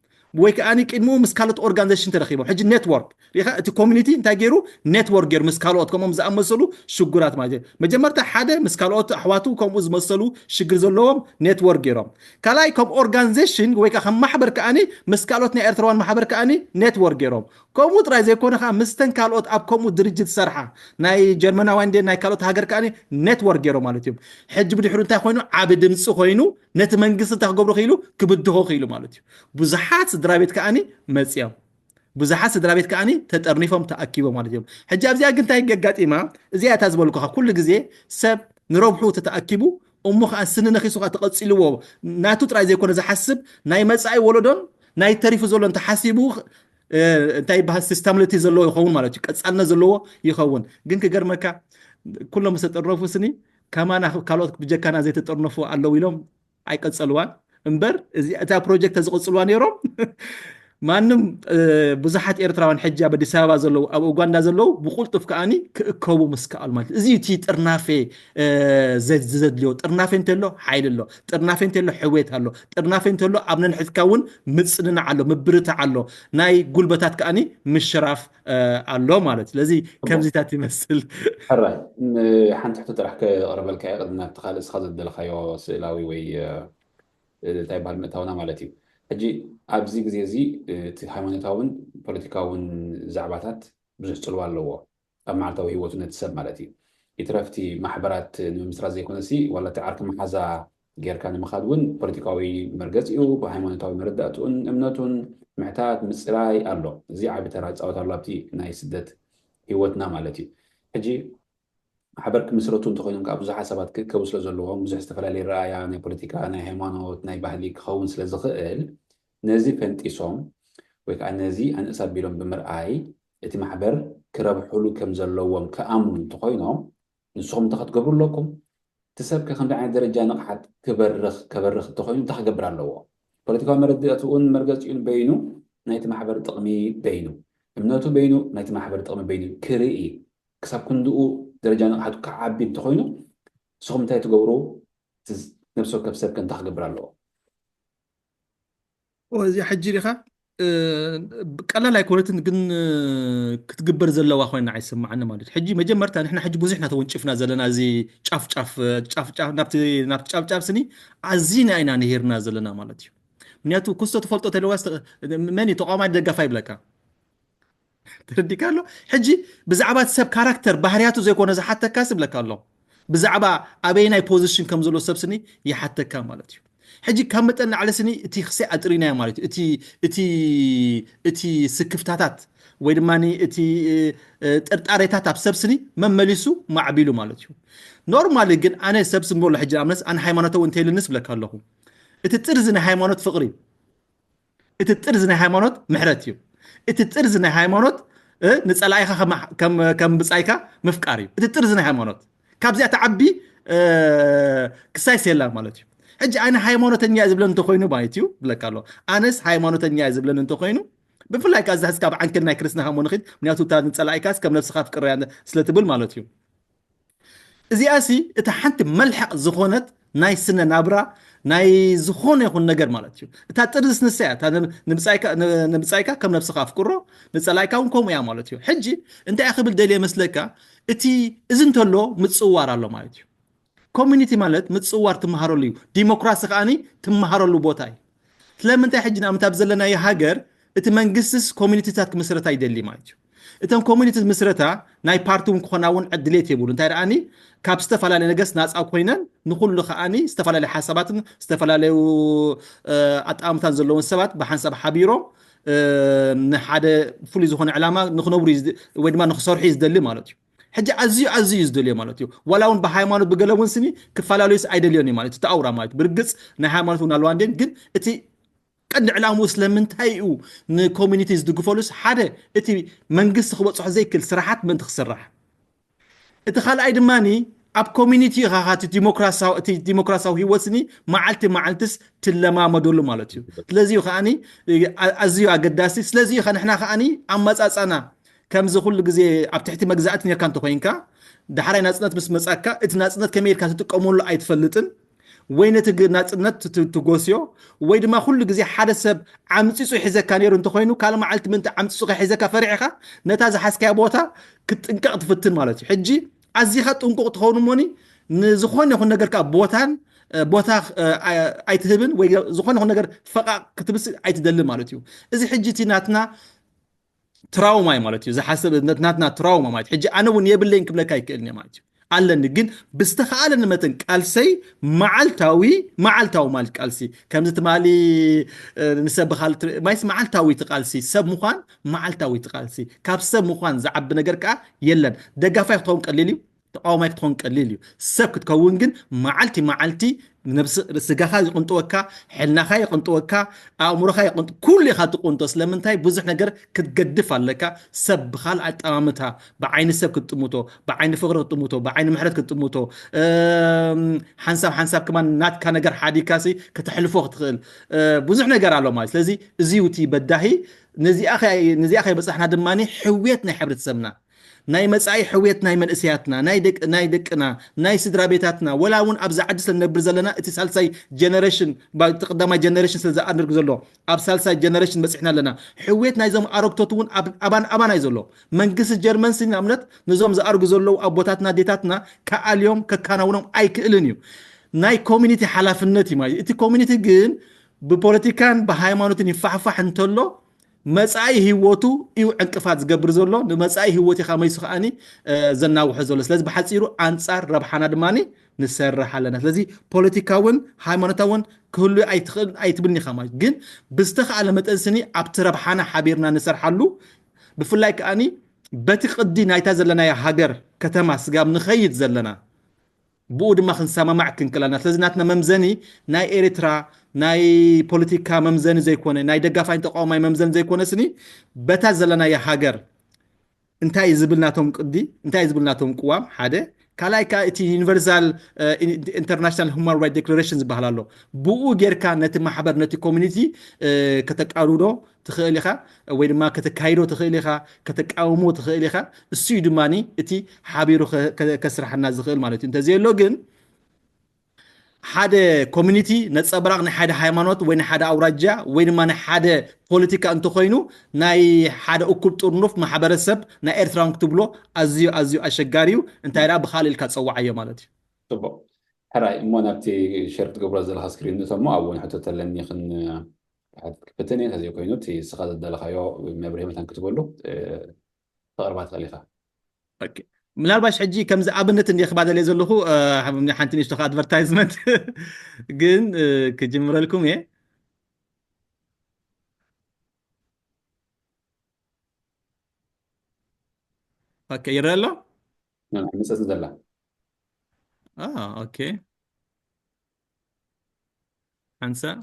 ወይ ከዓ ቅድሚኡ ምስ ካልኦት ኦርጋናይዜሽን ተረኪቦም ሕጂ ኔትወርክ ሪኻ እቲ ኮሚኒቲ እንታይ ገይሩ ኔትወርክ ገይሩ ምስ ካልኦት ከምኦም ዝኣመሰሉ ሽጉራት ማለት እዩ መጀመርታ ሓደ ምስ ካልኦት ኣሕዋቱ ከምኡ ዝመሰሉ ሽግር ዘለዎም ኔትወርክ ገይሮም ካልኣይ ከም ኦርጋናይዜሽን ወይ ከዓ ከም ማሕበር ከዓኒ ምስ ካልኦት ናይ ኤርትራውያን ማሕበር ከዓኒ ኔትወርክ ገይሮም ከምኡ ጥራይ ዘይኮነ ከዓ ምስተን ካልኦት ኣብ ከምኡ ድርጅት ዝሰርሓ ናይ ጀርመናውያን ድ ናይ ካልኦት ሃገር ከዓ ኔትወርክ ገይሮም ማለት እዮም ሕጂ ብድሕሩ እንታይ ኮይኑ ዓቢ ድምፂ ኮይኑ ነቲ መንግስቲ እንታይ ክገብሩ ክኢሉ ክብድሆ ክኢሉ ማለት እዩ ብዙሓት ስድራ ቤት ከዓኒ መፅኦም ብዙሓት ስድራ ቤት ከዓኒ ተጠርኒፎም ተኣኪቦም ማለት እዮም ሕጂ ኣብዚኣ ግን እንታይ ገጋጢማ እዚኣ እታ ዝበልኩኻ ኩሉ ግዜ ሰብ ንረብሑ ተተኣኪቡ እሞ ከዓ ስኒ ነኺሱ ከዓ ተቐፂልዎ ናቱ ጥራይ ዘይኮነ ዝሓስብ ናይ መፃኢ ወለዶን ናይ ተሪፉ ዘሎ እንተሓሲቡ እንታይ ይበሃል ሲስተምልቲ ዘለዎ ይኸውን ማለት እዩ ቀፃልነት ዘለዎ ይኸውን ግን ክገርመካ ኩሎም ዝተጠርነፉ ስኒ ከማና ካልኦት ብጀካና ዘይተጠርነፉ ኣለዉ ኢሎም ኣይቀፀልዋን እምበር እታ ፕሮጀክት ተዝቕፅልዋ ነይሮም ማንም ብዙሓት ኤርትራውያን ሕጂ ኣብ ኣዲስ ኣበባ ዘለዉ ኣብ ኡጋንዳ ዘለዉ ብቁልጡፍ ከዓኒ ክእከቡ ምስ ከኣሉ ማለት እዚ እቲ ጥርናፌ ዝዘድልዮ ጥርናፌ እንተሎ ሓይሊ ኣሎ ጥርናፌ እንተሎ ሕውየት ኣሎ ጥርናፌ እንተሎ ኣብ ነንሕትካ እውን ምፅንናዕ ኣሎ ምብርታዕ ኣሎ ናይ ጉልበታት ከዓኒ ምሽራፍ ኣሎ ማለት ስለዚ ከምዚታት ይመስል ሕራይ ሓንቲ ሕቶ ጥራሕ ከቕርበልካ እየ ቅድሚ ናብቲ ካልእ እስኻ ዘደለኻዮ ስእላዊ ወይ እንታይ በሃል ምእታውና ማለት እዩ ሕጂ ኣብዚ ግዜ እዚ እቲ ሃይማኖታውን ፖለቲካውን ዛዕባታት ብዙሕ ፅልዋ ኣለዎ ኣብ መዓልታዊ ህይወቱ ነቲ ሰብ ማለት እዩ ይትረፍቲ ማሕበራት ንምምስራት ዘይኮነሲ ዋላ እቲ ዓርኪ መሓዛ ጌርካ ንምኻድ እውን ፖለቲካዊ መርገፂኡ ብሃይማኖታዊ መረዳእትኡን እምነቱን ምሕታት ምፅራይ ኣሎ እዚ ዓቢ ተራ ዝፃወት ኣሎ ኣብቲ ናይ ስደት ህይወትና ማለት እዩ ሕጂ ማሕበር ክምስረቱ እንተኮይኖም ከዓ ብዙሓት ሰባት ክእከቡ ስለ ዘለዎም ብዙሕ ዝተፈላለየ ረኣያ ናይ ፖለቲካ ናይ ሃይማኖት ናይ ባህሊ ክኸውን ስለ ዝኽእል ነዚ ፈንጢሶም ወይ ከዓ ነዚ ኣንእስ ኣቢሎም ብምርኣይ እቲ ማሕበር ክረብሕሉ ከም ዘለዎም ክኣምኑ እንተኮይኖም ንስኹም እንታይ ክትገብሩ ኣለኩም እቲ ሰብ ከ ከምዚ ዓይነት ደረጃ ንቕሓት ክበርኽ ከበርኽ እንተኮይኑ እንታይ ክገብር ኣለዎ ፖለቲካዊ መረዳእትኡን መርገፂኡን በይኑ ናይቲ ማሕበር ጥቕሚ በይኑ እምነቱ በይኑ ናይቲ ማሕበር ጥቕሚ በይኑ ክርኢ ክሳብ ክንድኡ ደረጃ ንቕሓቱ ክዓቢ እንተኮይኑ ንስኹም እንታይ ትገብሩ ነብሲ ወከፍ ሰብ ከ እንታይ ክገብር ኣለዎ እዚ ሕጂ ዲኻ ቀላል ኣይኮነትን ግን ክትግበር ዘለዋ ኮይና ኣይሰማዓኒ ማለት ሕጂ መጀመርታ ንሕና ሕጂ ብዙሕ ናተወንጭፍና ዘለና እዚ ጫፍ ጫፍ ጫፍ ጫፍ ናብቲ ናብቲ ጫፍ ጫፍ ስኒ ኣዚና ኢና ንሄርና ዘለና ማለት እዩ ምክንያቱ ክስቶ ትፈልጦ ተለዋ መን ተቋማይ ደጋፋ ይብለካ ተረዲካ ኣሎ ሕጂ ብዛዕባ ሰብ ካራክተር ባህርያቱ ዘይኮነ ዝሓተካ ስብለካ ኣሎ ብዛዕባ ኣበይ ናይ ፖዚሽን ከም ዘሎ ሰብ ስኒ ይሓተካ ማለት እዩ ሕጂ ካብ መጠን ንዓለ ስኒ እቲ ክሰይ ኣጥሪናዮ ማለት እዩ እቲ እቲ እቲ ስክፍታታት ወይ ድማ እቲ ጥርጣሬታት ኣብ ሰብ ስኒ መመሊሱ ማዕቢሉ ማለት እዩ ኖርማሊ ግን ኣነ ሰብ ስንበሎ ሕጂ ኣምነስ ኣነ ሃይማኖታዊ እንተይልንስ ብለካ ኣለኹ እቲ ጥርዚ ናይ ሃይማኖት ፍቕሪ እቲ ጥርዚ ናይ ሃይማኖት ምሕረት እዩ እቲ ጥርዚ ናይ ሃይማኖት ንፀላኢኻ ከም ብፃይካ ምፍቃር እዩ እቲ ጥርዚ ናይ ሃይማኖት ካብዚኣ ተዓቢ ክሳይ ሴላ ማለት እዩ ሕጂ ኣነ ሃይማኖተኛ ዝብለን እንተኮይኑ ማለት እዩ ብለካ ኣሎ ኣነስ ሃይማኖተኛ ዝብለን እንተኮይኑ ብፍላይ ከዓ ዝሕዝካ ብዓንክል ናይ ክርስትና ሃይማኖት ምክንያቱ እታ ንፀላኢካስ ከም ነብስካ ፍቅር ስለ ትብል ማለት እዩ እዚኣ ሲ እታ ሓንቲ መልሕቕ ዝኾነት ናይ ስነ ናብራ ናይ ዝኾነ ይኹን ነገር ማለት እዩ። እታ ጥርዝስ ንሳ እያ። እታ ን- ንብጻይካ ን- ንብጻይካ ከም ነብስኻ ኣፍቅሮ፣ ንጸላይካ እውን ከምኡ እያ ማለት እዩ። ሕጂ እንታይ እየ ክብል ደልየ መስለካ? እቲ እዚ እንተሎ ምጽዋር ኣሎ ማለት እዩ። ኮሚኒቲ ማለት ምጽዋር ትመሃረሉ እዩ። ዲሞክራሲ ከኣኒ ትመሃረሉ ቦታ እዩ። ስለምንታይ ሕጂ ንኣብነት ኣብ ዘለናዮ ሃገር እቲ መንግስትስ ኮሚኒቲታት ክምስረታ ይደሊ ማለት እዩ። እተን ኮሚኒቲ ምስረታ ናይ ፓርቲ እውን ክኾና እውን ዕድሌት የብሉ። እንታይ ደኣኒ ካብ ዝተፈላለየ ነገስ ናፃ ኮይነን ንኩሉ ከኣኒ ዝተፈላለየ ሓሳባትን ዝተፈላለዩ ኣጣምታን ዘለዎም ሰባት ብሓንሳብ ሓቢሮም ንሓደ ፍሉይ ዝኾነ ዕላማ ንክነብሩ ወይ ድማ ንክሰርሑ እዩ ዝደሊ ማለት እዩ። ሕጂ ኣዝዩ ኣዝዩ እዩ ዝደልዮ ማለት እዩ። ዋላ እውን ብሃይማኖት ብገለ እውን ስኒ ክፈላለዩስ ኣይደልዮን እዩ ማለት እዩ። ተኣውራ ማለት ብርግፅ ናይ ሃይማኖት እውን ኣለዋ እንዴን ግን እቲ ቀንዲ ዕላምኡ ስለምንታይ እዩ ንኮሚኒቲ ዝድግፈሉስ ሓደ እቲ መንግስቲ ክበፅሖ ዘይክእል ስራሓት ምእንቲ ክስራሕ እቲ ካልኣይ ድማ ኣብ ኮሚኒቲ ኢኻ እቲ ዲሞክራሲያዊ እቲ ዲሞክራሲያዊ ህይወት ስኒ መዓልቲ መዓልትስ ትለማመደሉ ማለት እዩ። ስለዚ እዩ ከዓኒ ኣዝዩ ኣገዳሲ። ስለዚ እዩ ንሕና ከዓኒ ኣመፃፃና ከምዚ ኩሉ ግዜ ኣብ ትሕቲ መግዛእቲ ነርካ እንተኮይንካ ዳሕራይ ናፅነት ምስ መፃካ እቲ ናፅነት ከመይ ኢልካ ትጥቀመሉ ኣይትፈልጥን ወይ ነቲ ናፅነት ትጎስዮ ወይ ድማ ኩሉ ግዜ ሓደ ሰብ ዓምፂፁ ሒዘካ ነይሩ እንተኮይኑ ካልእ መዓልቲ ምንቲ ዓምፂፁ ከሒዘካ ፈሪሕካ ነታ ዝሓዝካያ ቦታ ክትጥንቀቕ ትፍትን ማለት እዩ። ሕጂ ኣዚኻ ጥንቁቕ ትኸውን እሞኒ ንዝኾነ ይኹን ነገር ከዓ ቦታን ቦታ ኣይትህብን ወይ ዝኾነ ይኹን ነገር ፈቓቕ ክትብስ ኣይትደልን ማለት እዩ። እዚ ሕጂ እቲ ናትና ትራውማ እዩ ማለት እዩ ዝሓስብ ናትና ትራውማ ማለት ሕጂ ኣነ እውን የብለይን ክብለካ ኣይክእልን እየ ማለት እዩ። ኣለኒ ግን ብዝተኸኣለኒ መጠን ቃልሰይ መዓልታዊ መዓልታዊ ማለት ቃልሲ ከምዚ ትማሊ ንሰብ ብካል ማይስ መዓልታዊ ትቃልሲ ሰብ ምዃን መዓልታዊ ትቃልሲ ካብ ሰብ ምዃን ዝዓቢ ነገር ከዓ የለን። ደጋፋይ ክትኸውን ቀሊል እዩ። ተቃዋማይ ክትኾን ቀሊል እዩ። ሰብ ክትከውን ግን መዓልቲ መዓልቲ ነብሲ ስጋኻ ይቕንጥወካ፣ ሕልናኻ ይቕንጥወካ፣ ኣእምሮኻ ይቕንጥ ኩሉ ኢኻ ትቕንጦ። ስለምንታይ ብዙሕ ነገር ክትገድፍ ኣለካ። ሰብ ብኻልእ ኣጠማምታ ብዓይኒ ሰብ ክትጥምቶ፣ ብዓይኒ ፍቕሪ ክትጥምቶ፣ ብዓይኒ ምሕረት ክትጥምቶ፣ ሓንሳብ ሓንሳብ ከማን ናትካ ነገር ሓዲካሲ ከተሕልፎ ክትኽእል ብዙሕ ነገር ኣሎ ማለት። ስለዚ እዚ እዩ እቲ በዳሂ። ነዚኣ ከይበፃሕና ድማ ሕውየት ናይ ሕብረተሰብና ናይ መጻኢ ሕውየት ናይ መንእሰያትና ናይ ደቅና ናይ ስድራ ቤታትና ወላ እውን ኣብዚ ዓዲ ስለ ንነብር ዘለና እቲ ሳልሳይ ጀነሬሽን እቲ ቀዳማይ ጀነሬሽን ስለ ዝኣድርግ ዘሎ ኣብ ሳልሳይ ጀነሬሽን በፂሕና ኣለና። ሕውየት ናይዞም ኣረግቶት እውን ኣባን ኣባን ኣይ ዘሎ መንግስቲ ጀርመን ሲ ንኣብነት ነዞም ዝኣርጉ ዘለዉ ኣቦታትና ዴታትና ከኣልዮም ከካናውኖም ኣይክእልን እዩ። ናይ ኮሚኒቲ ሓላፍነት እዩ ማለት እቲ ኮሚኒቲ ግን ብፖለቲካን ብሃይማኖትን ይፋሕፋሕ እንተሎ መፃኢ ህይወቱ እዩ ዕንቅፋት ዝገብር ዘሎ ንመፃኢ ህይወት ኢኻ መይሱ ከዓኒ ዘናውሖ ዘሎ ስለዚ ብሓፂሩ ኣንፃር ረብሓና ድማ ንሰርሕ ኣለና ስለዚ ፖለቲካ እውን ሃይማኖታ እውን ክህሉ ኣይትብል ኢኻ ማለት ግን ብዝተኸኣለ መጠን ስኒ ኣብቲ ረብሓና ሓቢርና ንሰርሓሉ ብፍላይ ከዓኒ በቲ ቅዲ ናይታ ዘለናያ ሃገር ከተማ ስጋብ ንኸይድ ዘለና ብኡ ድማ ክንሰማማዕ ክንክላና ስለዚ ናትና መምዘኒ ናይ ኤርትራ ናይ ፖለቲካ መምዘኒ ዘይኮነ ናይ ደጋፋይ ተቃዋማይ መምዘኒ ዘይኮነ ስኒ በታ ዘለናያ ሃገር እንታይ ዝብል ናቶም ቅዲ እንታይ ዝብል ናቶም ቅዋም ሓደ ካልኣይ ከዓ እቲ ዩኒቨርሳል ኢንተርናሽናል ሁማን ራይት ዴክላሬሽን ዝበሃል ኣሎ ብኡ ጌርካ ነቲ ማሕበር ነቲ ኮሚኒቲ ከተቃርዶ ትኽእል ኢኻ ወይ ድማ ከተካይዶ ትኽእል ኢኻ ከተቃውሞ ትኽእል ኢኻ እሱ እዩ ድማ እቲ ሓቢሩ ከስርሓና ዝኽእል ማለት እዩ እንተዘየሎ ግን ሓደ ኮሚኒቲ ነፀብራቕ ናይ ሓደ ሃይማኖት ወይ ናይ ሓደ ኣውራጃ ወይ ድማ ናይ ሓደ ፖለቲካ እንተኮይኑ ናይ ሓደ እኩብ ጥርኑፍ ማሕበረሰብ ናይ ኤርትራውን ክትብሎ ኣዝዩ ኣዝዩ ኣሸጋሪ እዩ እንታይ ደኣ ብካልእ ኢልካ ፀዋዓዮ ማለት እዩ ፅቡቅ ሕራይ እሞ ናብቲ ሸር ክትገብሮ ዘለካ ስክሪን ንእቶሞ ኣብኡ ንሕቶ ተለኒ ክን ክሓትት ክፍትን እየ። ተዘይኮይኑ እቲ ንስኻ ዘዳለኻዮ መብርሂ መታን ክትበሉ ክቕርባ ትኽእል ኢኻ። ምናልባሽ ሕጂ ከምዚ ኣብነት እንዲ ክባደልየ ዘለኹ ሓንቲ ንሽቶ ኣድቨርታይዝመንት ግን ክጅምረልኩም እየ። ኦኬ ይረአ ኣሎ። መፀት ዘላ ኦኬ ሓንሳእ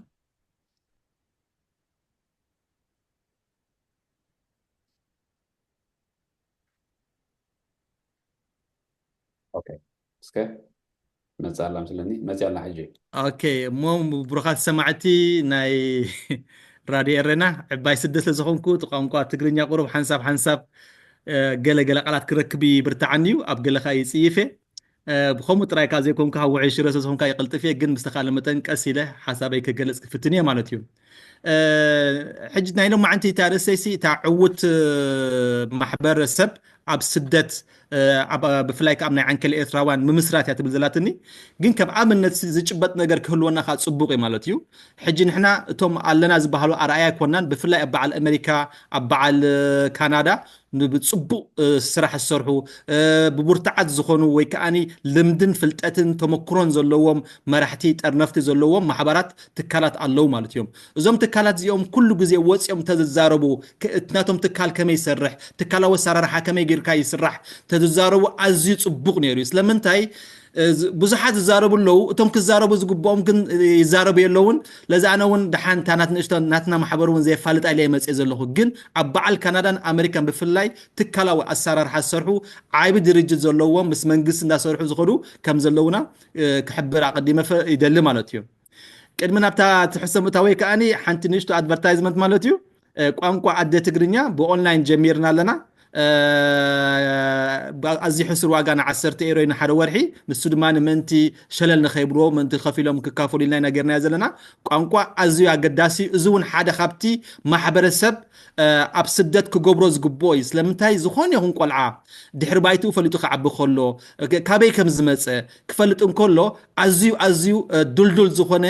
እስከ መፅእ ኣላ ምስለኒ መፅእ ኣላ ሕጂ ኦኬ እሞ ብሩኻት ሰማዕቲ ናይ ራድዮ ኤረና ዕባይ ስደ ስለ ዝኾንኩ እቲ ቋንቋ ትግርኛ ቁሩብ ሓንሳብ ሓንሳብ ገለ ገለ ቃላት ክረክብ ይብርትዓኒ እዩ ኣብ ገለ ከዓ ይፅይፍ እየ ብኸምኡ ጥራይ ከኣ ዘይኮንካ ውዑይ ሽረ ስለ ዝኾንካ ይቕልጥፍ እየ፣ ግን ብዝተኻለ መጠን ቀስ ኢለ ሓሳበይ ክገልጽ ክፍትን እየ ማለት እዩ። ሕጂ ናይ ሎማዓንቲ እታ ርእሰይሲ እታ ዕዉት ማሕበረሰብ ኣብ ስደት ብፍላይ ከኣ ናይ ዓንከል ኤርትራውያን ምምስራት እያ ትብል ዘላትኒ። ግን ከም ኣብነት ዝጭበጥ ነገር ክህልወና ከኣ ጽቡቕ እዩ ማለት እዩ። ሕጂ ንሕና እቶም ኣለና ዝበሃሉ ኣርኣያ ኣይኮናን፣ ብፍላይ ኣብ በዓል ኣሜሪካ፣ ኣብ በዓል ካናዳ ብጽቡቕ ስራሕ ዝሰርሑ፣ ብቡርትዓት ዝኾኑ ወይ ከኣ ልምድን ፍልጠትን ተመክሮን ዘለዎም መራሕቲ፣ ጠርነፍቲ ዘለዎም ማሕበራት፣ ትካላት ኣለዉ ማለት እዮም። እዞም ትካላት እዚኦም ኩሉ ግዜ ወጺኦም እንተዝዛረቡ፣ እቲ ናቶም ትካል ከመይ ይሰርሕ፣ ትካላዊ ኣሰራርሓ ከመይ ጌርካ ይስራሕ እንተዝዛረቡ ኣዝዩ ጽቡቕ ነይሩ እዩ። ስለምንታይ ብዙሓት ዝዛረቡ ኣለዉ፣ እቶም ክዛረቡ ዝግብኦም ግን ይዛረቡ የለውን። ለዚ ኣነ እውን ደሓን እታ ናት ንእሽቶ ናትና ማሕበር እውን ዘየፋልጣ ኢለ መፅእ ዘለኹ። ግን ኣብ በዓል ካናዳን ኣሜሪካን ብፍላይ ትካላዊ ኣሰራርሓ ዝሰርሑ ዓቢ ድርጅት ዘለዎም ምስ መንግስቲ እንዳሰርሑ ዝኸዱ ከም ዘለውና ክሕብር ኣቐዲመ ይደሊ ማለት እዩ። ቅድሚ ናብታ ትሕሰ ምእታወይ ከኣኒ ሓንቲ ንእሽቶ ኣድቨርታይዝመንት ማለት እዩ። ቋንቋ ኣደ ትግርኛ ብኦንላይን ጀሚርና ኣለና። ኣዝዩ ሕሱር ዋጋ ንዓሰርተ ኤሮ እዩ ንሓደ ወርሒ። ንሱ ድማ ንምእንቲ ሸለል ንኸይብልዎ ምእንቲ ከፊሎም ክካፈሉ ኢልና ኢና ጌርናዮ ዘለና። ቋንቋ ኣዝዩ ኣገዳሲ እዩ። እዚ እውን ሓደ ካብቲ ማሕበረሰብ ኣብ ስደት ክገብሮ ዝግብኦ እዩ። ስለምንታይ ዝኾነ ይኹን ቆልዓ ድሕሪ ባይትኡ ፈሊጡ ክዓቢ ከሎ፣ ካበይ ከም ዝመፀ ክፈልጥ እንከሎ ኣዝዩ ኣዝዩ ድልዱል ዝኾነ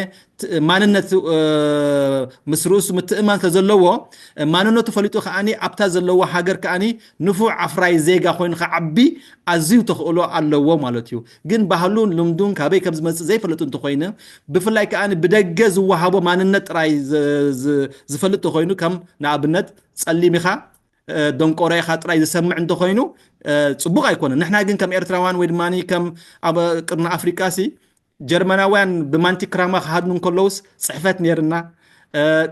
ማንነት ምስ ርእሱ ምትእማን ስለዘለዎ ማንነቱ ፈሊጡ ከዓኒ ኣብታ ዘለዎ ሃገር ከዓኒ ንፉዕ ኣፍራይ ዜጋ ኮይኑ ክዓቢ ኣዝዩ ተኽእሎ ኣለዎ ማለት እዩ። ግን ባህሉን ልምዱን ካበይ ከም ዝመፅእ ዘይፈልጥ እንተኾይነ ብፍላይ ከዓኒ ብደገ ዝወሃቦ ማንነት ጥራይ ዝፈልጥ ተኾይኑ ከም ንኣብነት ጸሊም ኢኻ ደንቆሮ ኢኻ ጥራይ ዝሰምዕ እንተኾይኑ ፅቡቕ ኣይኮነን። ንሕና ግን ከም ኤርትራውያን ወይ ድማ ከም ኣብ ቅርኒ ኣፍሪቃ ሲ ጀርመናውያን ብማንቲክራማ ክሃድኑ እንከለውስ ፅሕፈት ነይርና፣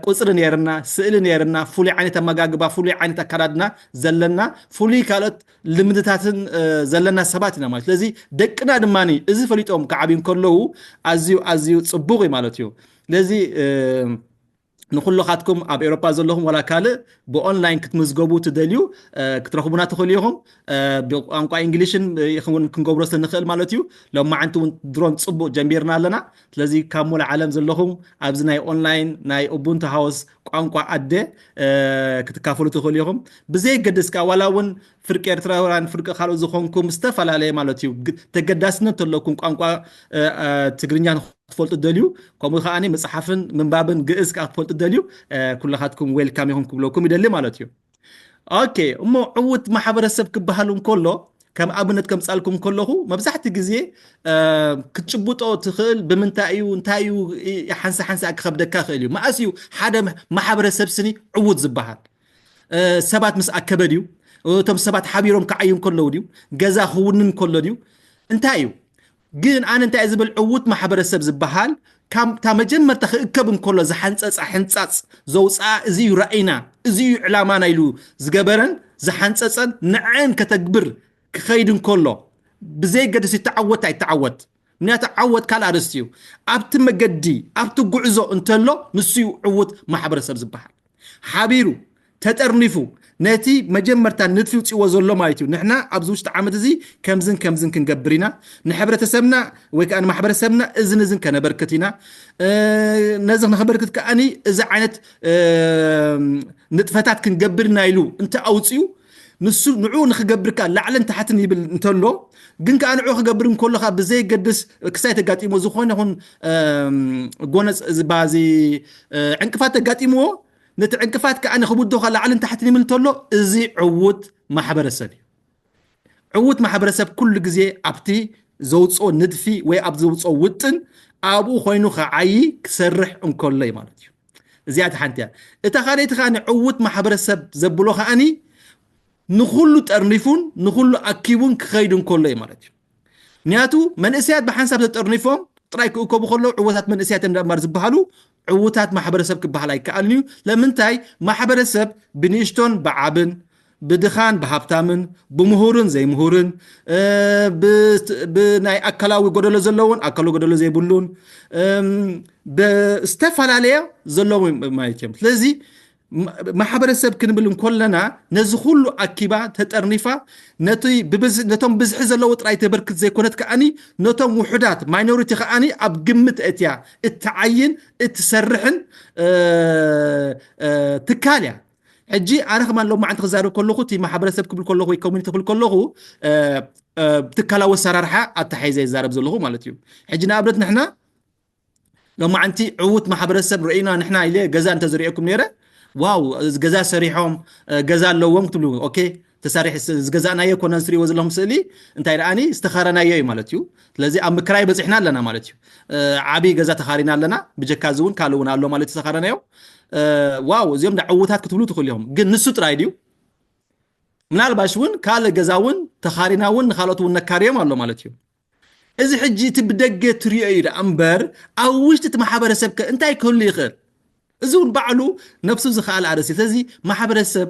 ቁፅሪ ነይርና፣ ስእሊ ነይርና፣ ፍሉይ ዓይነት ኣመጋግባ፣ ፍሉይ ዓይነት ኣካዳድና ዘለና፣ ፍሉይ ካልኦት ልምድታትን ዘለና ሰባት ኢና ማለት። ስለዚ ደቅና ድማ እዚ ፈሊጦም ክዓብዩ እንከለዉ ኣዝዩ ኣዝዩ ፅቡቕ እዩ ማለት እዩ። ስለዚ ንኩልኻትኩም ኣብ ኤውሮፓ ዘለኹም ዋላ ካልእ ብኦንላይን ክትምዝገቡ ትደልዩ ክትረኽቡና ትኽእሉ ኢኹም። ብቋንቋ እንግሊሽን እውን ክንገብሮ ስለንኽእል ማለት እዩ። ሎማዓንቲ እውን ድሮን ፅቡቕ ጀሚርና ኣለና። ስለዚ ካብ ሙሉእ ዓለም ዘለኹም ኣብዚ ናይ ኦንላይን ናይ ኡቡንቱ ሃውስ ቋንቋ ኣደ ክትካፈሉ ትኽእሉ ኢኹም። ብዘየገድስ ከኣ ዋላ እውን ፍርቂ ኤርትራውያን ፍርቂ ካልኦት ዝኾንኩም ዝተፈላለየ ማለት እዩ ተገዳስነት ተለኩም ቋንቋ ትግርኛ ክትፈልጡ ደልዩ ከምኡ ከዓኒ መፅሓፍን ምንባብን ግእዝ ከዓ ክትፈልጡ ደልዩ ኩልኻትኩም ዌልካም ኢኹም ክብለኩም ይደሊ ማለት እዩ። ኦኬ እሞ ዕውት ማሕበረሰብ ክበሃል እንከሎ ከም ኣብነት ከምፃልኩም ከለኹ መብዛሕቲ ግዜ ክትጭብጦ ትኽእል ብምንታይ እዩ እንታይ እዩ ሓንሳ ሓንሳ ክኸብደካ ይኽእል እዩ። መኣስ እዩ ሓደ ማሕበረሰብ ስኒ ዕውት ዝበሃል? ሰባት ምስ ኣከበ ድዩ? እቶም ሰባት ሓቢሮም ክዓዩ እንከለዉ ድዩ? ገዛ ክውንን እንከሎ ድዩ? እንታይ እዩ ግን ኣነ እንታይ ዝብል ዕውት ማሕበረሰብ ዝበሃል ካብታ መጀመርታ ክእከብ እንከሎ ዝሓንፀፃ ሕንፃፅ ዘውፅኣ እዚ እዩ ራእይና እዚ እዩ ዕላማና ኢሉ ዝገበረን ዝሓንፀፀን ንዐን ከተግብር ክኸይድ እንከሎ ብዘይገድስ ይተዓወት ኣይተዓወት ምክንያቱ ዓወት ካልእ ኣርእስቲ እዩ። ኣብቲ መገዲ ኣብቲ ጉዕዞ እንተሎ ንሱ እዩ ዕውት ማሕበረሰብ ዝበሃል። ሓቢሩ ተጠርኒፉ ነቲ መጀመርታ ንድፊ ውፅዎ ዘሎ ማለት እዩ። ንሕና ኣብዚ ውሽጢ ዓመት እዚ ከምዝን ከምዝን ክንገብር ኢና፣ ንሕብረተሰብና ወይ ከዓ ንማሕበረሰብና እዝን እዝን ከነበርክት ኢና። ነዚ ንክበርክት ከዓኒ እዚ ዓይነት ንጥፈታት ክንገብር ኢና ኢሉ እንተ ኣውፅኡ ንሱ ንዕኡ ንክገብር ከዓ ላዕልን ታሕትን ይብል እንተሎ ግን ከዓ ንዕኡ ክገብር እንከሎ ከዓ ብዘየገድስ ክሳይ ተጋጢሞ ዝኾነ ይኹን ጎነፅ ባዚ ዕንቅፋት ተጋጢምዎ ነቲ ዕንቅፋት ከዓ ንክብድኻ ላዕልን ታሕትን ይብል እንተሎ እዚ ዕውት ማሕበረሰብ እዩ። ዕውት ማሕበረሰብ ኩሉ ግዜ ኣብቲ ዘውፅኦ ንድፊ ወይ ኣብ ዘውፅኦ ውጥን ኣብኡ ኮይኑ ክዓይ ክሰርሕ እንከሎ እዩ ማለት እዩ። እዚኣ እቲ ሓንቲ እያ። እታ ካልኣይቲ ከዓ ዕውት ማሕበረሰብ ዘብሎ ከዓኒ ንኩሉ ጠርኒፉን ንኩሉ ኣኪቡን ክኸይድ እንከሎ እዩ ማለት እዩ። ምክንያቱ መንእሰያት ብሓንሳብ ተጠርኒፎም ጥራይ ክእከቡ ከለዉ ዕወታት መንእሰያት እዮም ዳእምበር ዝበሃሉ ዕውታት ማሕበረሰብ ክበሃል ኣይከኣልን እዩ። ለምንታይ ማሕበረሰብ ብንእሽቶን ብዓብን ብድኻን ብሃብታምን ብምሁርን ዘይምሁርን ብናይ ኣካላዊ ጎደሎ ዘለዎን ኣካላዊ ጎደሎ ዘይብሉን ብዝተፈላለየ ዘለዉ ማለት እዮም። ስለዚ ማሕበረሰብ ክንብል እንኮለና ነዚ ኩሉ ኣኪባ ተጠርኒፋ ነቶም ብዝሒ ዘለዎ ጥራይ ተበርክት ዘይኮነት ከዓኒ ነቶም ውሑዳት ማይኖሪቲ ከዓኒ ኣብ ግምት እትያ እትዓይን እትሰርሕን ትካል እያ። ሕጂ ኣነ ከማን ሎማዓንቲ ክዛረብ ከለኹ እቲ ማሕበረሰብ ክብል ከለኹ ወይ ኮሚኒቲ ክብል ከለኹ ትካላዊ ኣሰራርሓ ኣተሓይዘ ይዛረብ ዘለኹ ማለት እዩ። ሕጂ ንኣብነት ንሕና ሎማዓንቲ ዕዉት ማሕበረሰብ ርኢና ንሕና ኢለ ገዛ እንተዝርእየኩም ነይረ ዋው ገዛ ሰሪሖም ገዛ ኣለዎም ክትብሉ ኦኬ ተሳሪሕ ዝገዛእናዮ ኮነ ዝትሪእዎ ዘለኹም ስእሊ እንታይ ደኣኒ ዝተኻረናዮ እዩ ማለት እዩ። ስለዚ ኣብ ምክራይ በፂሕና ኣለና ማለት እዩ። ዓብዪ ገዛ ተኻሪና ኣለና። ብጀካ እዚ እውን ካልእ እውን ኣሎ ማለት ዝተኻረናዮ ዋው እዚኦም ዳ ዕዉታት ክትብሉ ትኽእሉ ኢኹም። ግን ንሱ ጥራይ ድዩ? ምናልባሽ እውን ካልእ ገዛ እውን ተኻሪና እውን ንካልኦት እውን ነካርዮም ኣሎ ማለት እዩ። እዚ ሕጂ እቲ ብደገ ትሪኦ እዩ ደኣ እምበር ኣብ ውሽጢ እቲ ማሕበረሰብ ከ እንታይ ክህሉ ይኽእል? እዚ እውን ባዕሉ ነብሱ ዝኸኣለ ኣርእስቲ። ስለዚ ማሕበረሰብ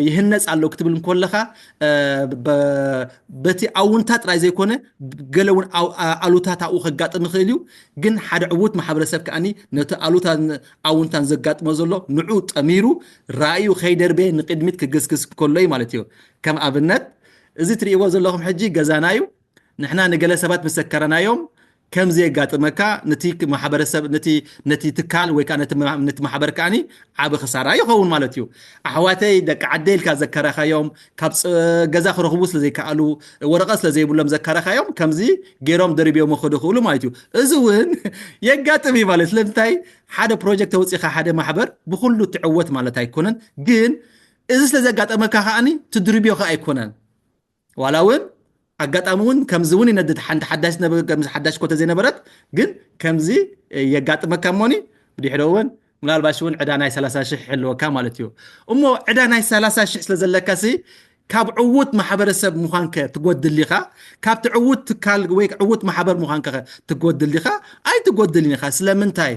ይህነፅ ኣሎ ክትብል እንኮለኻ በቲ ኣውንታ ጥራይ ዘይኮነ ገለ እውን ኣሉታት ኣብኡ ከጋጥም ይኽእል እዩ። ግን ሓደ ዕዉት ማሕበረሰብ ከኣኒ ነቲ ኣሉታን ኣውንታን ዘጋጥሞ ዘሎ ንዑ ጠሚሩ ራእዩ ከይደርበየ ንቅድሚት ክግስግስ ከሎ እዩ ማለት እዩ። ከም ኣብነት እዚ ትርእይዎ ዘለኹም ሕጂ ገዛና እዩ። ንሕና ንገለ ሰባት ምስ ዘከረናዮም ከምዚ የጋጥመካ ነቲ ማሕበረሰብ ነቲ ነቲ ትካል ወይ ከዓ ነቲ ማ- ነቲ ማሕበር ከዓኒ ዓቢ ክሳራ ይኸውን ማለት እዩ። ኣሕዋተይ ደቂ ዓደይ ኢልካ ዘከረኻዮም ካብ ፅ- ገዛ ክረኽቡ ስለ ዘይከኣሉ ወረቐት ስለ ዘይብሎም ዘከረኻዮም ከምዚ ገይሮም ደርብዮም ክኽእሉ ማለት እዩ። እዚ እውን የጋጥም እዩ ማለት ስለምንታይ ሓደ ፕሮጀክት ተውፂኻ ሓደ ማሕበር ብኩሉ ትዕወት ማለት ኣይኮነን። ግን እዚ ስለ ዘጋጠመካ ከዓኒ ትድርብዮ ከ ኣይኮነን። ዋላ እውን ኣጋጣሚ እውን ከምዚ እውን ይነድድ ሓንቲ ሓዳሽ ነበ- ከምዚ ሓዳሽ ኮተ ዘይነበረት ግን ከምዚ የጋጥመካ እሞኒ ብድሕሪ እውን ምናልባሽ እውን ዕዳ ናይ ሰላሳ ሽሕ ይህልወካ ማለት እዩ። እሞ ዕዳ ናይ ሰላሳ ሽሕ ስለ ዘለካ ሲ ካብ ዕዉት ማሕበረሰብ ምዃንከ ትጎድል ዲኻ? ካብቲ ዕዉት ትካል ወይ ዕዉት ማሕበር ምዃንከ ትጎድል ዲኻ? ኣይትጎድልን ኢኻ። ስለምንታይ?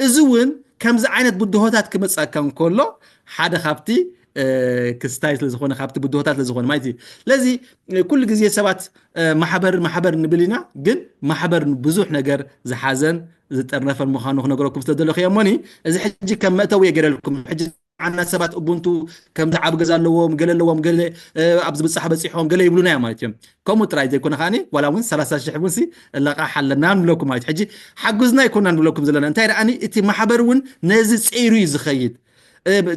እዚ እውን ከምዚ ዓይነት ብድሆታት ክመፀካ እንከሎ ሓደ ካብቲ ክስታይ ስለዝኾነ ካብቲ ብድሆታት ስለዝኾነ ማለት እዩ። ስለዚ ኩሉ ግዜ ሰባት ማሕበር ማሕበር ንብል ኢና፣ ግን ማሕበር ብዙሕ ነገር ዝሓዘን ዝጠርነፈን ምዃኑ ክነግረኩም ስለደለኹ እየ። እሞኒ እዚ ሕጂ ከም መእተዊ እየ ገይረልኩም። ሕጂ ዓና ሰባት ኡቡንቱ ከምዚ ዓብ ገዛ ኣለዎም ገለ ኣለዎም ገለ ኣብዚ ብጻሕ በጺሖም ገለ ይብሉና እዮም ማለት እዮም። ከምኡ ጥራይ ዘይኮነ ከዓኒ ዋላ እውን ሰላሳ ሽሕ እውን ሲ ለቓሕ ኣለና ንብለኩም ማለት እዩ። ሕጂ ሓጉዝና ኣይኮና ንብለኩም ዘለና እንታይ ደኣኒ እቲ ማሕበር እውን ነዚ ጸይሩ እዩ ዝኸይድ።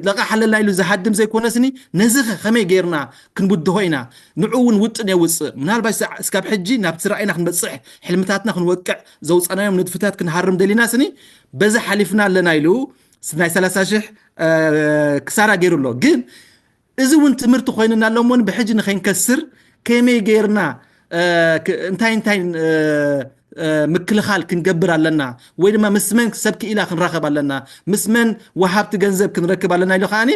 ለቓሕ ኣለና ኢሉ ዝሃድም ዘይኮነስኒ ነዚ ከ ከመይ ገይርና ክንብድሆ ኢና? ንዑ እውን ውጥን የውፅእ ምናልባት እስካብ ሕጂ ናብቲ ራእይና ክንበፅሕ ሕልምታትና ክንወቅዕ ዘውፃናዮም ንድፍታት ክንሃርም ደሊና ስኒ በዚ ሓሊፍና ኣለና ኢሉ ናይ ሰላሳ ሽሕ ክሳራ ገይሩ ኣሎ። ግን እዚ እውን ትምህርቲ ኮይንና ኣሎ እሞ ብሕጂ ንከይንከስር ከመይ ገይርና እንታይ እንታይ ምክልኻል ክንገብር ኣለና ወይ ድማ ምስ መን ሰብ ክኢላ ክንራኸብ ኣለና ምስ መን ወሃብቲ ገንዘብ ክንረክብ ኣለና ኢሉ ከዓኒ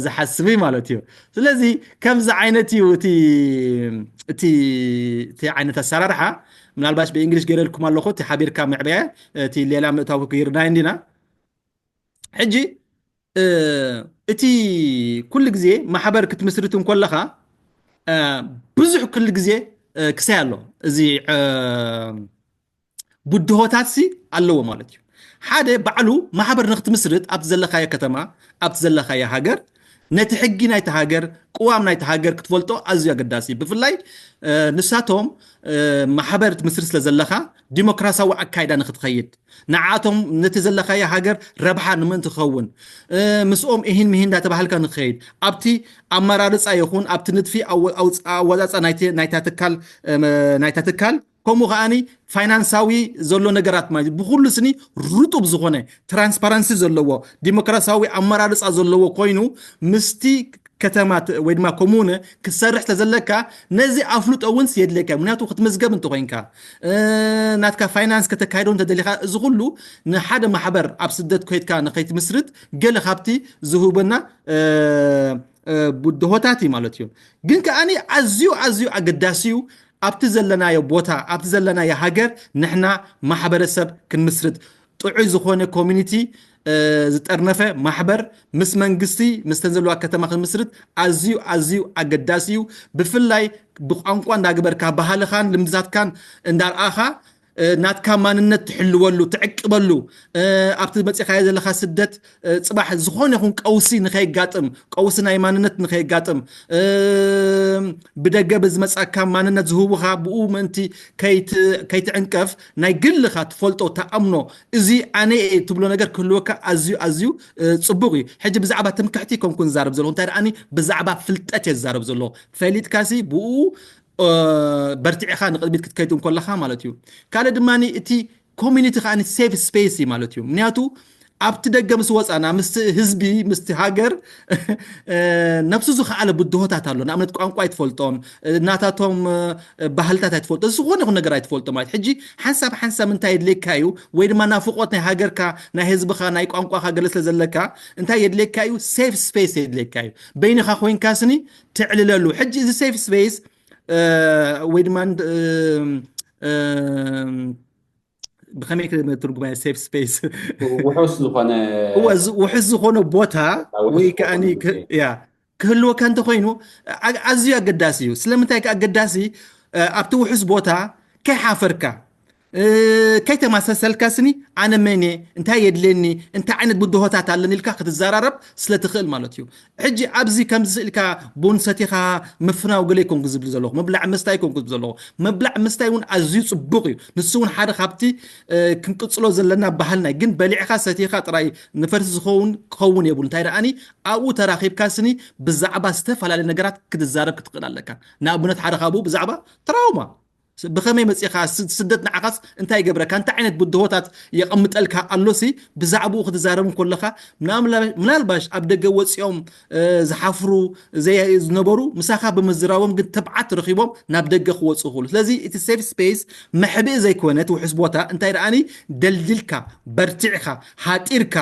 ዝሓስብ እዩ ማለት እዩ። ስለዚ ከምዚ ዓይነት እዩ እቲ እቲ እቲ ዓይነት ኣሰራርሓ ምናልባሽ ብእንግሊሽ ገይረልኩም ኣለኹ እቲ ሓቢርካ ምዕበያ እቲ ሌላ ምእታው ክይርና እንዲና ሕጂ እቲ ኩሉ ግዜ ማሕበር ክትምስርት እንኮለኻ ብዙሕ ኩሉ ግዜ ክሳይ ኣሎ። እዚ ብድሆታት ሲ ኣለዎ ማለት እዩ። ሓደ ባዕሉ ማሕበር ንክትምስርት ኣብቲ ዘለካዮ ከተማ ኣብቲ ዘለካዮ ሃገር ነቲ ሕጊ ናይቲ ሃገር ቅዋም ናይቲ ሃገር ክትፈልጦ ኣዝዩ ኣገዳሲ እዩ። ብፍላይ ንሳቶም ማሕበር ትምስርት ስለ ዘለካ ዲሞክራሲያዊ ኣካይዳ ንክትኸይድ ንዓቶም ነቲ ዘለካዮ ሃገር ረብሓ ንምእንቲ ክኸውን ምስኦም እሂን ምሂን እንዳተባሃልካ ንክኸይድ ኣብቲ ኣመራርፃ ይኹን ኣብቲ ንድፊ ኣወፃፃ ናይታ ትካል ናይታ ትካል ከምኡ ከዓኒ ፋይናንሳዊ ዘሎ ነገራት ማለት ብኩሉ ስኒ ርጡብ ዝኾነ ትራንስፓረንሲ ዘለዎ ዲሞክራሲያዊ ኣመራርፃ ዘለዎ ኮይኑ ምስቲ ከተማ ወይ ድማ ኮሙነ ክትሰርሕ ስለዘለካ ነዚ ኣፍልጦ እውን የድልየካ። ምክንያቱ ክትምዝገብ እንተኮይንካ ናትካ ፋይናንስ ከተካይዶ እንተደሊካ እዚ ኩሉ ንሓደ ማሕበር ኣብ ስደት ኮይትካ ንከይትምስርት ገለ ካብቲ ዝህበና ብድሆታት እዩ ማለት እዩ። ግን ከዓኒ ኣዝዩ ኣዝዩ ኣገዳሲ እዩ ኣብቲ ዘለናዮ ቦታ ኣብቲ ዘለናዮ ሃገር ንሕና ማሕበረሰብ ክንምስርት ጥዑይ ዝኾነ ኮሚኒቲ ዝጠርነፈ ማሕበር ምስ መንግስቲ ምስተን ዘለዋ ከተማ ክንምስርት ኣዝዩ ኣዝዩ ኣገዳሲ እዩ። ብፍላይ ብቋንቋ እንዳግበርካ ባህልኻን ልምድታትካን እንዳርኣኻ ናትካ ማንነት ትሕልወሉ፣ ትዕቅበሉ፣ ኣብቲ መፂኻዮ ዘለካ ስደት ፅባሕ ዝኾነ ይኹን ቀውሲ ንኸየጋጥም፣ ቀውሲ ናይ ማንነት ንኸየጋጥም፣ ብደገ ብዝመፃካ ማንነት ዝህቡኻ ብኡ ምእንቲ ከይትዕንቀፍ ናይ ግልኻ ትፈልጦ፣ ተኣምኖ፣ እዚ ኣነ እየ ትብሎ ነገር ክህልወካ ኣዝዩ ኣዝዩ ፅቡቕ እዩ። ሕጂ ብዛዕባ ትምክሕቲ ኮንኩን ዝዛረብ ዘለኹ እንታይ ደኣኒ ብዛዕባ ፍልጠት እየ ዝዛረብ ዘለኹ። ፈሊጥካሲ ብኡ በርቲዕኻ ንቕድሚት ክትከይድ እንኮለኻ ማለት እዩ። ካልእ ድማ እቲ ኮሚኒቲ ከዓ ሴፍ ስፔስ እዩ ማለት እዩ። ምክንያቱ ኣብቲ ደገ ምስ ወፃና ምስቲ ህዝቢ ምስቲ ሃገር ነብሱ ዝኸኣለ ብድሆታት ኣሎ። ንኣብነት ቋንቋ ኣይትፈልጦም፣ ናታቶም ባህልታት ኣይትፈልጦ፣ ዝኾነ ይኹን ነገር ኣይትፈልጦ ማለት ሕጂ ሓንሳብ ሓንሳብ እንታይ የድልየካ እዩ ወይ ድማ ናፍቆት ናይ ሃገርካ ናይ ህዝብኻ ናይ ቋንቋኻ ገለ ስለ ዘለካ እንታይ የድልየካ እዩ? ሴፍ ስፔስ የድልየካ እዩ። በይንኻ ኮይንካ ስኒ ትዕልለሉ። ሕጂ እዚ ሴፍ ስፔስ ወይ ድማ ብኸመይ ትርጉማ ሴፍ ስፔስ ውሑስ ዝኾነ ውሑስ ዝኾነ ቦታ ወይ ከዓ ያ ክህልወካ እንተኮይኑ ኣዝዩ ኣገዳሲ እዩ። ስለምንታይ ኣገዳሲ? ኣብቲ ውሑስ ቦታ ከይሓፈርካ ከይተማሰሰልካ ስኒ ኣነ መን እየ፣ እንታይ የድልየኒ፣ እንታይ ዓይነት ብድሆታት ኣለኒ ኢልካ ክትዘራረብ ስለ ትኽእል ማለት እዩ። ሕጂ ኣብዚ ከምዚ ስእልካ ቡን ሰቲኻ ምፍናው ገለ ይኮንኩ ዝብል ዘለኹ፣ ምብላዕ ምስታይ ይኮንኩ ዝብል ዘለኹ። ምብላዕ ምስታይ እውን ኣዝዩ ፅቡቕ እዩ። ንሱ እውን ሓደ ካብቲ ክንቅፅሎ ዘለና ባህልና እዩ። ግን በሊዕኻ ሰቲኻ ጥራይ ንፈርሲ ዝኸውን ክኸውን የብሉ። እንታይ ደኣኒ ኣብኡ ተራኺብካ ስኒ ብዛዕባ ዝተፈላለዩ ነገራት ክትዛረብ ክትኽእል ኣለካ። ንኣብነት ሓደ ካብኡ ብዛዕባ ትራውማ ብኸመይ መፂኻ ስደት ንዓኻስ እንታይ ይገብረካ እንታይ ዓይነት ብድሆታት የቐምጠልካ ኣሎሲ ብዛዕባኡ ክትዛረብ እንኮለኻ ምናልባሽ ኣብ ደገ ወፂኦም ዝሓፍሩ ዝነበሩ ምሳኻ ብምዝራቦም ግን ትብዓት ረኺቦም ናብ ደገ ክወፁ ይኽእሉ። ስለዚ እቲ ሴፍ ስፔስ መሕብኢ ዘይኮነ እቲ ውሑስ ቦታ እንታይ ደኣኒ ደልዲልካ በርቲዕካ ሃጢርካ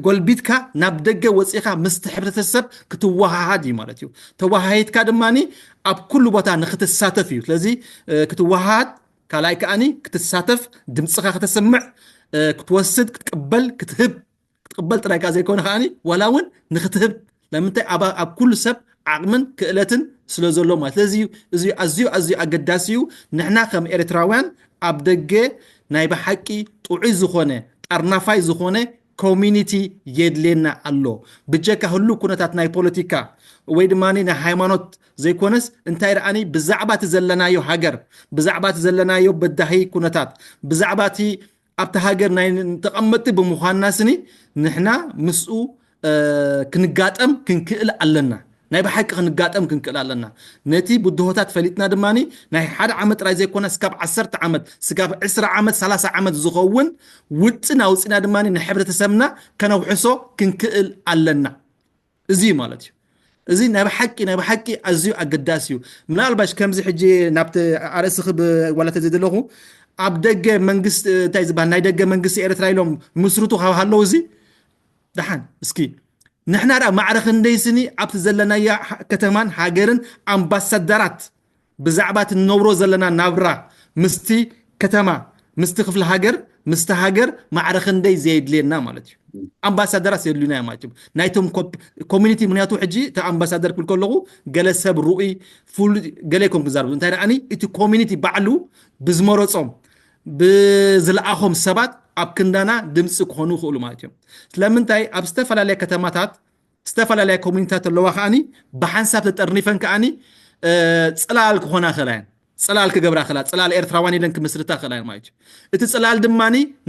ጎልቢትካ ናብ ደገ ወፂኻ ምስቲ ሕብረተሰብ ክትወሃሃድ እዩ ማለት እዩ። ተወሃሂድካ ድማ ኣብ ኩሉ ቦታ ንክትሳተፍ እዩ። ስለዚ ክትወሃሃድ ካልኣይ ከዓኒ ክትሳተፍ ድምፅኻ ከተሰምዕ ክትወስድ ክትቅበል ክትህብ ክትቅበል ጥራይ ከዓ ዘይኮነ ከዓኒ ዋላ እውን ንክትህብ ለምንታይ ኣብ ኩሉ ሰብ ዓቕምን ክእለትን ስለ ዘሎ ማለት ስለዚ እዚ ኣዝዩ ኣዝዩ ኣገዳሲ እዩ። ንሕና ከም ኤርትራውያን ኣብ ደገ ናይ ብሓቂ ጥዑይ ዝኾነ ጠርናፋይ ዝኾነ ኮሚኒቲ የድልየና ኣሎ። ብጀካ ህሉ ኩነታት ናይ ፖለቲካ ወይ ድማ ናይ ሃይማኖት ዘይኮነስ እንታይ ደኣኒ ብዛዕባ እቲ ዘለናዮ ሃገር ብዛዕባ እቲ ዘለናዮ በዳሂ ኩነታት ብዛዕባ እቲ ኣብቲ ሃገር ናይ ተቐመጥቲ ብምዃንና ስኒ ንሕና ምስኡ ክንጋጠም ክንክእል ኣለና። ናይ ብሓቂ ክንጋጠም ክንክእል ኣለና። ነቲ ብድሆታት ፈሊጥና ድማ ናይ ሓደ ዓመት ጥራይ ዘይኮነ ስጋብ ዓሰርተ ዓመት ስጋብ ዕስራ ዓመት ሰላሳ ዓመት ዝኸውን ውጥን ኣውፅና ድማ ንሕብረተሰብና ከነውሕሶ ክንክእል ኣለና። እዚ ማለት እዩ። እዚ ናይ ብሓቂ ናይ ብሓቂ ኣዝዩ ኣገዳሲ እዩ። ምናልባሽ ከምዚ ሕጂ ናብቲ ኣርእስኺ ዋላ ተዘይደለኹ ኣብ ደገ መንግስቲ እንታይ ዝበሃል ናይ ደገ መንግስቲ ኤርትራ ኢሎም ምስርቱ ካብ ሃለዉ እዚ ደሓን እስኪ ንሕና ደኣ ማዕረ ክንደይ ስኒ ኣብቲ ዘለናያ ከተማን ሃገርን ኣምባሳደራት ብዛዕባ እቲ ንነብሮ ዘለና ናብራ ምስቲ ከተማ ምስቲ ክፍሊ ሃገር ምስቲ ሃገር ማዕረ ክንደይ ዘየድልየና ማለት እዩ። ኣምባሳደራት የድልዩና እዮም ማለት እዮም ናይቶም ኮሚኒቲ ምክንያቱ ሕጂ እቲ ኣምባሳደር ክብል ከለኹ ገለ ሰብ ርኡይ ፍሉይ ገለ ይኮን ክዛርብ እንታይ ደኣኒ እቲ ኮሚኒቲ ባዕሉ ብዝመረፆም ብዝለኣኾም ሰባት ኣብ ክንዳና ድምፂ ክኾኑ ይኽእሉ ማለት እዮም። ስለምንታይ ኣብ ዝተፈላለያ ከተማታት ዝተፈላለያ ኮሚኒታት ኣለዋ ከዓኒ ብሓንሳብ ተጠርኒፈን ከዓኒ ፅላል ክኾና ክእላ እየን። ፅላል ክገብራ ክእላ ፅላል ኤርትራውያን ኢለን ክምስርታ ክእላ እየን ማለት እዩ። እቲ ፅላል ድማ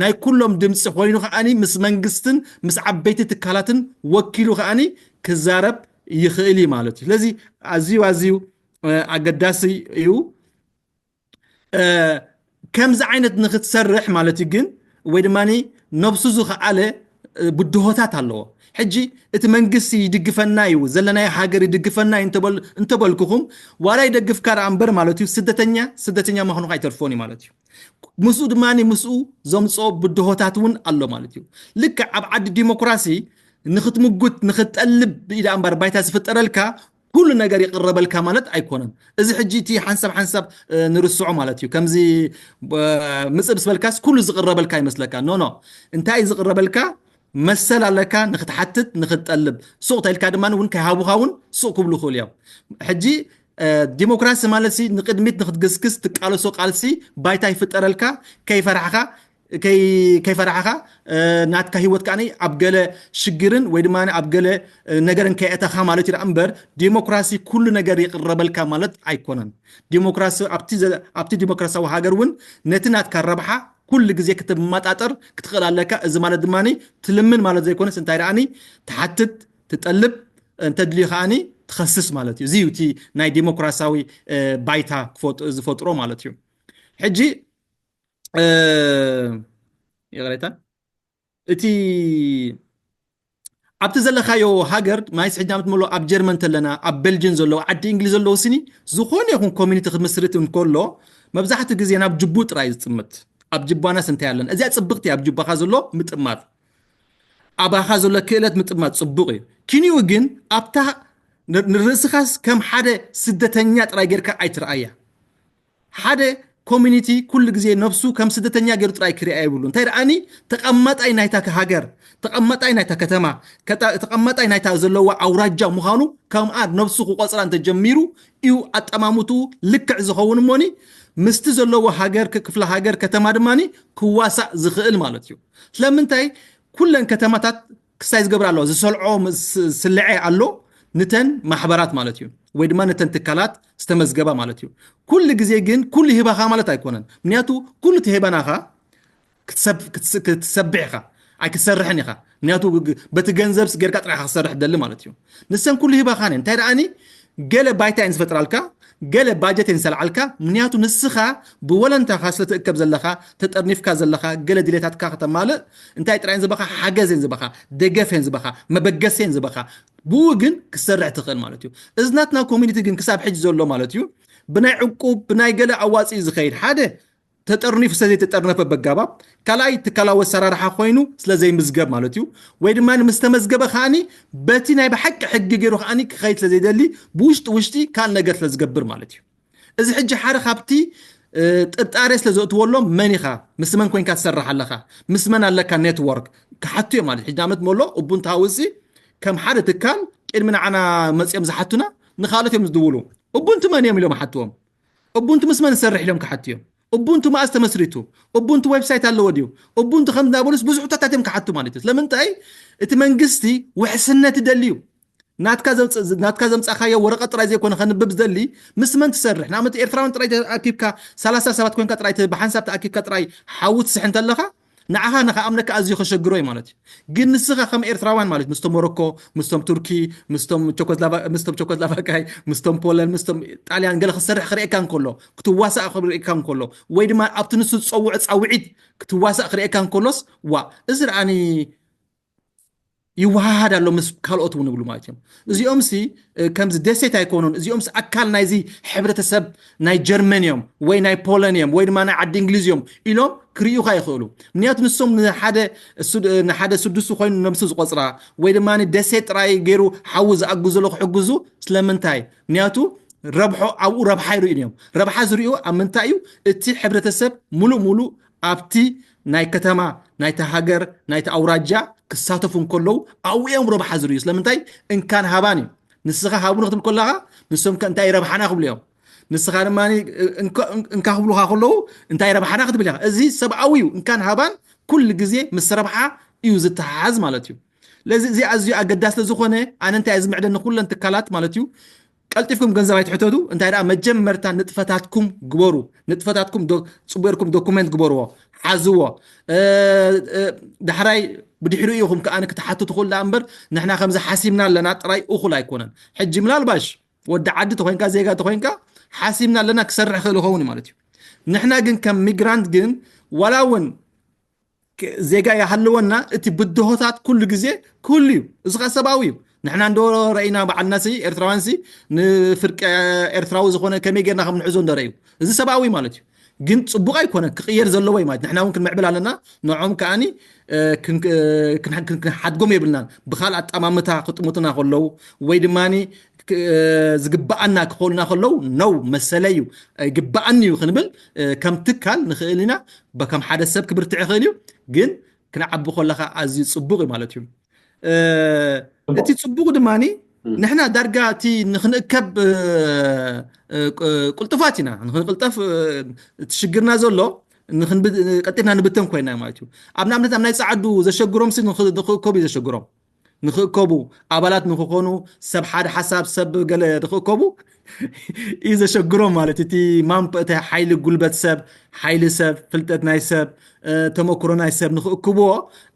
ናይ ኩሎም ድምፂ ኮይኑ ከዓኒ ምስ መንግስትን ምስ ዓበይቲ ትካላትን ወኪሉ ከዓኒ ክዛረብ ይኽእል እዩ ማለት እዩ። ስለዚ ኣዝዩ ኣዝዩ ኣገዳሲ እዩ። ከምዚ ዓይነት ንክትሰርሕ ማለት እዩ ግን ወይ ድማ ነብሱ ዝኸኣለ ብድሆታት ኣለዎ። ሕጂ እቲ መንግስቲ ይድግፈና እዩ ዘለናዮ ሃገር ይድግፈና እዩ እንተበልኩኹም ዋላ ይደግፍካ ደኣ እምበር ማለት እዩ ስደተኛ ስደተኛ ምዃኑ ኣይተርፎን እዩ ማለት እዩ። ምስኡ ድማ ምስኡ ዘምፅኦ ብድሆታት እውን ኣሎ ማለት እዩ። ልክዕ ኣብ ዓዲ ዲሞክራሲ ንክትምጉት ንክትጠልብ ኢዳ እምበር ባይታ ዝፍጠረልካ ኩሉ ነገር ይቕረበልካ ማለት ኣይኮነን። እዚ ሕጂ እቲ ሓንሳብ ሓንሳብ ንርስዖ ማለት እዩ። ከምዚ ምፅእ ምስ በልካስ ኩሉ ዝቕረበልካ ይመስለካ። ኖ ኖ እንታይ ዝቕረበልካ መሰል ኣለካ ንክትሓትት ንክትጠልብ ሱቕ ተልካ ድማ እውን ከይሃቡካ እውን ሱቕ ክብሉ ይኽእሉ እዮም። ሕጂ ዲሞክራሲ ማለት ሲ ንቕድሚት ንክትግስግስ ትቃለሶ ቃልሲ ባይታ ይፍጠረልካ። ከይፈራሕኻ ከይፈራሕኻ ናትካ ህይወት ከዓኒ ኣብ ገለ ሽግርን ወይ ድማ ኣብ ገለ ነገርን ከየእተኻ ማለት እዩ እምበር ዲሞክራሲ ኩሉ ነገር ይቕረበልካ ማለት ኣይኮነን። ዲሞክራሲ ኣብቲ ዲሞክራሲያዊ ሃገር እውን ነቲ ናትካ ረብሓ ኩሉ ግዜ ክትመጣጠር ክትኽእል ኣለካ። እዚ ማለት ድማ ትልምን ማለት ዘይኮነስ እንታይ ደኣኒ ትሓትት ትጠልብ እንተድልዩ ከዓኒ ትኸስስ ማለት እዩ። እዚ እዩ እቲ ናይ ዲሞክራሲያዊ ባይታ ዝፈጥሮ ማለት እዩ። ሕጂ ይቕሬታ እቲ ኣብቲ ዘለኻዮ ሃገር ማይስ ሕጂ ዓመት መሎ ኣብ ጀርመን ተለና ኣብ ቤልጅን ዘለዉ ዓዲ እንግሊዝ ዘለዉ ስኒ ዝኾነ ይኹን ኮሚኒቲ ክምስርት እንከሎ መብዛሕትኡ ግዜ ናብ ጅቡ ጥራይ ዝጥምት። ኣብ ጅባናስ እንታይ ኣለና? እዚኣ ጽብቕቲ ኣብ ጅባኻ ዘሎ ምጥማት ኣባኻ ዘሎ ክእለት ምጥማት ጽቡቕ እዩ። ኪኒኡ ግን ኣብታ ንርእስኻስ ከም ሓደ ስደተኛ ጥራይ ጌርካ ኣይትርኣያ። ሓደ ኮሚኒቲ ኩሉ ግዜ ነብሱ ከም ስደተኛ ገይሩ ጥራይ ክሪኣ ይብሉ። እንታይ ደኣኒ ተቐማጣይ ናይታ ሃገር፣ ተቐማጣይ ናይታ ከተማ፣ ተቐማጣይ ናይታ ዘለዋ ኣውራጃ ምዃኑ ከምኣ ነብሱ ክቆጽራ እንተጀሚሩ እዩ ኣጠማምትኡ ልክዕ ዝኸውን እሞኒ ምስቲ ዘለዎ ሃገር ክፍለ ሃገር ከተማ ድማ ክዋሳእ ዝኽእል ማለት እዩ። ስለምንታይ ኩለን ከተማታት ክሳይ ዝገብር ኣለዋ ዝሰልዖ ስልዐ ኣሎ ንተን ማሕበራት ማለት እዩ ወይ ድማ ነተን ትካላት ዝተመዝገባ ማለት እዩ። ኩሉ ግዜ ግን ኩሉ ሂባኻ ማለት ኣይኮነን። ምክንያቱ ኩሉ ትሄበናኻ ክትሰብዕ ኢኻ ኣይክትሰርሕን ኢኻ። ምክንያቱ በቲ ገንዘብ ጌርካ ጥራይካ ክሰርሕ ደሊ ማለት እዩ። ንሰን ኩሉ ሂባኻ ነ እንታይ ደኣኒ ገለ ባይታ እየን ዝፈጥራልካ ገለ ባጀት እየን ዝሰልዓልካ። ምክንያቱ ንስኻ ብወለንታኻ ስለ ትእከብ ዘለኻ ተጠርኒፍካ ዘለኻ ገለ ድሌታትካ ከተማልእ እንታይ ጥራይ ዝበኻ ሓገዝ እየን ዝበኻ ደገፍ እየን ዝበኻ መበገሲ እየን ዝበኻ ብኡ ግን ክሰርሕ ትኽእል ማለት እዩ። እዚ ናትና ኮሚኒቲ ግን ክሳብ ሕጂ ዘሎ ማለት እዩ ብናይ ዕቁብ ብናይ ገለ ኣዋፂኡ ዝኸይድ ሓደ ተጠርኒፉ ስለ ዘይተጠርነፈ በጋባብ ካልኣይ ትካላዊ ኣሰራርሓ ኮይኑ ስለ ዘይምዝገብ ማለት እዩ። ወይ ድማ ምስ ተመዝገበ ከዓኒ በቲ ናይ ብሓቂ ሕጊ ገይሩ ከዓኒ ክኸይድ ስለ ዘይደሊ ብውሽጢ ውሽጢ ካልእ ነገር ስለ ዝገብር ማለት እዩ። እዚ ሕጂ ሓደ ካብቲ ጥርጣሬ ስለ ዘእትወሎም መን ኢኻ ምስ መን ኮይንካ ትሰርሕ ኣለኻ ምስ መን ኣለካ ኔትወርክ ክሓቱ እዮም ማለት ሕጂ ንኣብነት መሎ ኡቡንቱ ሃውሲ ከም ሓደ ትካል ቅድሚ ንዓና መፅኦም ዝሓቱና ንካልኦት እዮም ዝድውሉ። ኡቡንቱ መን እዮም ኢሎም ሓትዎም። ኡቡንቱ ምስ መን ዝሰርሕ ኢሎም ክሓቱ እዮም። ኡቡንቱ መኣስ ተመስሪቱ፣ ኡቡንቱ ዌብሳይት ኣለዎ ድዩ፣ ኡቡንቱ ከም እናበሉስ ብዙሕ ሕቶታት እዮም ክሓቱ ማለት እዩ። ስለምንታይ እቲ መንግስቲ ውሕስነት ይደሊ እዩ። ናትካ ዘምጻኻዮ ወረቐት ጥራይ ዘይኮነ ከንብብ ዝደሊ ምስ መን ትሰርሕ ንኣብነት ኤርትራውያን ጥራይ ተኣኪብካ ሰላሳ ሰባት ኮንካ ጥራይ ብሓንሳብ ተኣኪብካ ጥራይ ሓዊ ትስሕ እንተለኻ ንዓኻ ንኸኣምነካ ኣዝዩ ከሸግሮ እዩ ማለት እዩ። ግን ንስኻ ከም ኤርትራውያን ማለት ምስቶም ሞሮኮ፣ ምስቶም ቱርኪ፣ ምስቶም ቸኮስላቫካይ፣ ምስቶም ፖለን፣ ምስቶም ጣልያን ገለ ክትሰርሕ ክርእየካ እንከሎ፣ ክትዋሳእ ክርእየካ እንከሎ፣ ወይ ድማ ኣብቲ ንሱ ዝጸውዖ ጻውዒት ክትዋሳእ ክርእየካ እንከሎስ ዋ እዚ ረኣኒ ይወሃሃድ ኣሎ ምስ ካልኦት እውን ይብሉ ማለት እዮም። እዚኦም ሲ ከምዚ ደሴት ኣይኮኑን፣ እዚኦም ሲ ኣካል ናይዚ ሕብረተሰብ ናይ ጀርመን እዮም ወይ ናይ ፖለን እዮም ወይ ድማ ናይ ዓዲ እንግሊዝ እዮም ኢሎም ክርእዩኻ ይኽእሉ። ምክንያቱ ንሶም ንሓደ ስዱስ ኮይኑ ነብሱ ዝቆፅራ ወይ ድማ ደሴት ጥራይ ገይሩ ሓዊ ዝኣግዙ ዘሎ ክሕግዙ ስለምንታይ? ምክንያቱ ረብሖ ኣብኡ ረብሓ ይርእዩ እዮም። ረብሓ ዝርእዩ ኣብ ምንታይ እዩ? እቲ ሕብረተሰብ ሙሉእ ሙሉእ ኣብቲ ናይ ከተማ ናይቲ ሃገር ናይቲ ኣውራጃ ክሳተፉ እንከለዉ ኣብኡ እዮም ረብሓ ዝርእዩ። ስለምንታይ? እንካን ሃባን እዩ። ንስኻ ሃቡኒ ክትብል ከለኻ ንሶም ከ እንታይ ረብሓና ክብሉ እዮም። ንስኻ ድማ እንካ ክብሉኻ ከለዉ እንታይ ረብሓና ክትብል ኢኻ። እዚ ሰብኣዊ እዩ። እንካን ሃባን ኩሉ ግዜ ምስ ረብሓ እዩ ዝተሓሓዝ ማለት እዩ። ለዚ እዚ ኣዝዩ ኣገዳሲ ስለዝኾነ ኣነ እንታይ ዝምዕደኒ ኩለን ትካላት ማለት እዩ ቀልጢፍኩም ገንዘብ ኣይትሕተቱ እንታይ ደኣ መጀመርታ ንጥፈታትኩም ግበሩ ንጥፈታትኩም ጽቡርኩም ዶኩመንት ግበርዎ ሓዝዎ ዳሕራይ ብድሕሪኡ ኢኹም ከኣ ክትሓቱ ትኽእሉ ደኣ እምበር ንሕና ከምዚ ሓሲብና ኣለና ጥራይ እኹል ኣይኮነን ሕጂ ምላልባሽ ወዲ ዓዲ ተኾይንካ ዜጋ ተኾይንካ ሓሲብና ኣለና ክሰርሕ ክእል ይኸውን ማለት እዩ ንሕና ግን ከም ሚግራንት ግን ዋላ እውን ዜጋ ይሃልወና እቲ ብድሆታት ኩሉ ግዜ ክህሉ እዩ እዚ ከ ሰብኣዊ እዩ ንሕና እንዶ ረኢና በዓልና ሲ ኤርትራውያን ሲ ንፍርቂ ኤርትራዊ ዝኾነ ከመይ ጌርና ከም ንሕዞ እንዶ ረእዩ እዚ ሰብኣዊ ማለት እዩ ግን ጽቡቕ ኣይኮነ ክቕየር ዘለዎ እዩ ማለት ንሕና እውን ክንምዕብል ኣለና ንዖም ከዓኒ ክንሓድጎም የብልናን ብካል ኣጠማምታ ክጥምቱና ከለዉ ወይ ድማ ዝግበኣና ክኾኑና ከለዉ ነው መሰለ እዩ ይግበኣኒ እዩ ክንብል ከም ትካል ንኽእል ኢና ከም ሓደ ሰብ ክብርትዕ ይኽእል እዩ ግን ክንዓቢ ከለኻ ኣዝዩ ጽቡቕ እዩ ማለት እዩ እቲ ጽቡቕ ድማ ንሕና ዳርጋ እቲ ንክንእከብ እ፣ እ፣ ቅ- ቅልጡፋት ኢና። ንክንቅልጠፍ እ፣ እቲ ሽግርና ዘሎ ንክንብ- ቀልጢፍና ንብተን ኮይና ማለት እዩ። ኣብ ንኣብነት ኣብ ናይ ፃዓዱ ዘሸግሮም ሲ ንክ- ንክእከቡ እዩ ዘሸግሮም። ንክእከቡ፣ ኣባላት ንክኾኑ፣ ሰብ ሓደ ሓሳብ ሰብ ገለ ንክእከቡ እዩ ዘሸግሮም ማለት እቲ ማንፕ እቲ ሓይሊ ጉልበት ሰብ፣ ሓይሊ ሰብ፣ ፍልጠት ናይ ሰብ፣ እ፣ ተመክሮ ናይ ሰብ ንክእክብዎ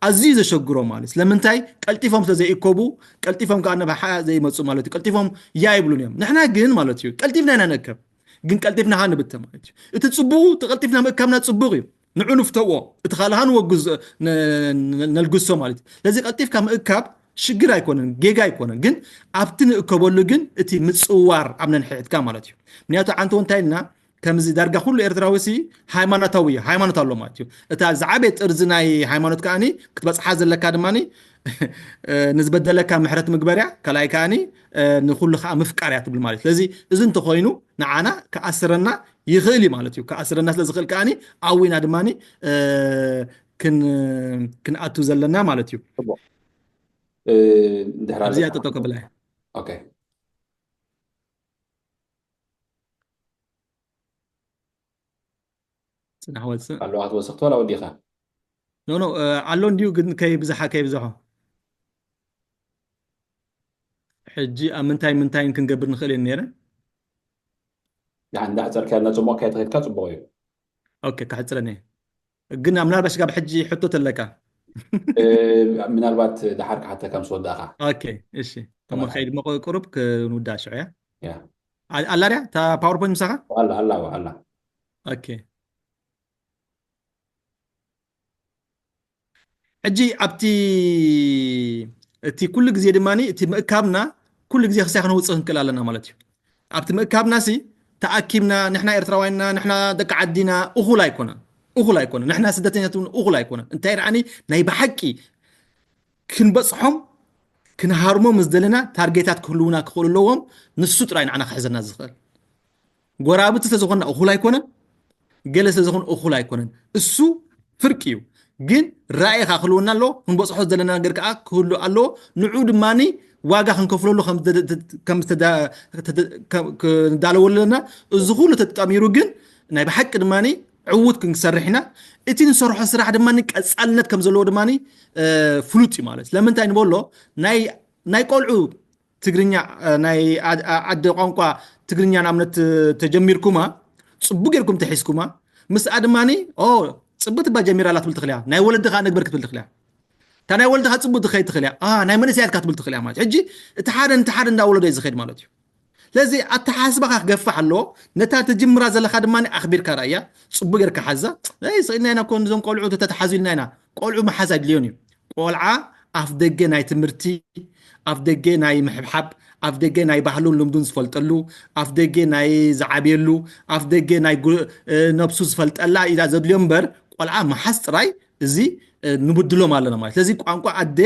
ኣዝዩ ዘሸግሮም ማለት። ስለምንታይ? ቀልጢፎም ስለ ዘይእከቡ፣ ቀልጢፎም ከዓ ነባሓ ዘይመፁ ማለት እዩ። ቀልጢፎም ያ ይብሉን እዮም። ንሕና ግን ማለት እዩ ቀልጢፍና ኢና ንእከብ፣ ግን ቀልጢፍና ከዓ ንብተ ማለት እዩ። እቲ ፅቡቁ እቲ ቀልጢፍና ምእካብና ፅቡቅ እዩ። ንዑ ንፍተዎ፣ እቲ ካልእ ከዓ ንወግዞ፣ ነ- ነ- ነልግሶ ማለት እዩ። ስለዚ ቀልጢፍካ ምእካብ ሽግር ኣይኮነን፣ ጌጋ ኣይኮነን። ግን ኣብቲ ንእከበሉ ግን እቲ ምፅዋር ኣብ ነንሕድሕድካ ማለት እዩ። ምክንያቱ ዓንተ እንታይ ኢልና ከምዚ ዳርጋ ኩሉ ኤርትራዊ ሲ ሃይማኖታዊ እዩ፣ ሃይማኖት ኣሎ ማለት እዩ። እታ ዝዓበየ ጥርዚ ናይ ሃይማኖት ከኣኒ ክትበፅሓ ዘለካ ድማ ንዝበደለካ ምሕረት ምግበርያ፣ ካልኣይ ከኣኒ ንኩሉ ከዓ ምፍቃር እያ ትብል ማለት እዩ። ስለዚ እዚ እንተኮይኑ ንዓና ክኣስረና ይኽእል እዩ ማለት እዩ። ክኣስረና ስለ ዝኽእል ከኣኒ ኣዊና ድማ ክንኣቱ ዘለና ማለት እዩ። እዚኣ ጠጠው ከብላ። ፅናሕ ወፅእ ኣለዋ ክትወስኽ ትበላ ወዲኻ ኖ ኖ ኣሎ እንዲዩ፣ ግን ከይብዝሓ ከይብዝሖ ሕጂ ኣብ ምንታይ ምንታይን ክንገብር ንኽእል እየ ነረ እንዳዕፀርካያ እናፅሞቕካያ ተኸድካ ፅቡቕ እዩ። ኦኬ፣ ካሕፅረኒ ግን ምናልባሽ ካብ ሕጂ ሕቶ ተለካ ምናልባት ድሓር ክሓተካ ምስ ወዳእኻ። ኦኬ፣ እሺ። እሞ ከይድ ሞ ቁሩብ ክንውዳእ ሽዑ እያ። ኣላ ድያ እታ ፓወርፖይንት ምሳኻ? ኣላ ኣላ ኣላ። ኦኬ። ሕጂ ኣብቲ እቲ ኩሉ ግዜ ድማ እቲ ምእካብና ኩሉ ግዜ ክሳይ ክነውፅእ ክንክእል ኣለና ማለት እዩ። ኣብቲ ምእካብና ሲ ተኣኪብና ንሕና ኤርትራውያንና ንሕና ደቂ ዓዲና እኹል ኣይኮነን፣ እኹል ኣይኮነን። ንሕና ስደተኛት እውን እኹል ኣይኮነን። እንታይ ደኣኒ ናይ ብሓቂ ክንበፅሖም ክንሃርሞም ዝደለና ታርጌታት ክህልውና ክኽእሉ ኣለዎም። ንሱ ጥራይ ንዓና ክሕዘና ዝኽእል ጎራብቲ ስለዝኾንና እኹል ኣይኮነን፣ ገለ ስለዝኾን እኹል ኣይኮነን። እሱ ፍርቂ እዩ፣ ግን ራእይኻ ክህልወና ኣለዎ። ክንበፅሖ ዘለና ነገር ከዓ ክህሉ ኣለዎ። ንዑ ድማ ዋጋ ክንከፍለሉ ከም ዝተደ- ከም ዝተደ- ተደ- ከም- ክንዳለወሉ ኣለና። እዚ ኩሉ ተጠሚሩ ግን ናይ ብሓቂ ድማ ዕዉት ክንሰርሕ ኢና። እቲ ንሰርሖ ስራሕ ድማ ቀፃልነት ከም ዘለዎ ድማ ፍሉጥ እዩ ማለት። ስለምንታይ ንበሎ ናይ ናይ ቆልዑ ትግርኛ ናይ ዓዲ ቋንቋ ትግርኛ ንኣብነት ተጀሚርኩማ ፅቡ ጌርኩም ተሒዝኩማ ምስኣ ድማ ፅቡ ትባ ጀሚራ ኣላ ትብል ትኽልያ ናይ ወለድኻ ነግበር ክትብል ትኽልያ እታ ናይ ወለድኻ ፅቡ ትኸይ ትኽልያ ናይ መንእሰያትካ ትብል ትኽልያ ማለት ሕጂ እቲ ሓደ ነቲ ሓደ እንዳወለዶ እዩ ዝኸድ ማለት እዩ ስለዚ ኣተሓስባኻ ክገፍሕ ኣለዎ ነታ ትጅምራ ዘለኻ ድማ ኣኽቢርካ ራእያ ፅቡ ጌርካ ሓዛ ስኢልና ኢና ኮ ንዞም ቆልዑ ተተሓዙ ኢልና ኢና ቆልዑ መሓዝ ኣድልዮን እዩ ቆልዓ ኣፍ ደገ ናይ ትምህርቲ ኣፍ ደገ ናይ ምሕብሓብ ኣፍ ደገ ናይ ባህሉን ልምዱን ዝፈልጠሉ ኣፍ ደገ ናይ ዝዓብየሉ ኣፍ ደገ ናይ ነብሱ ዝፈልጠላ ኢላ ዘድልዮ እምበር ቆልዓ መሓዝ ጥራይ እዚ ንብድሎም ኣለና ማለት ስለዚ ቋንቋ ኣደ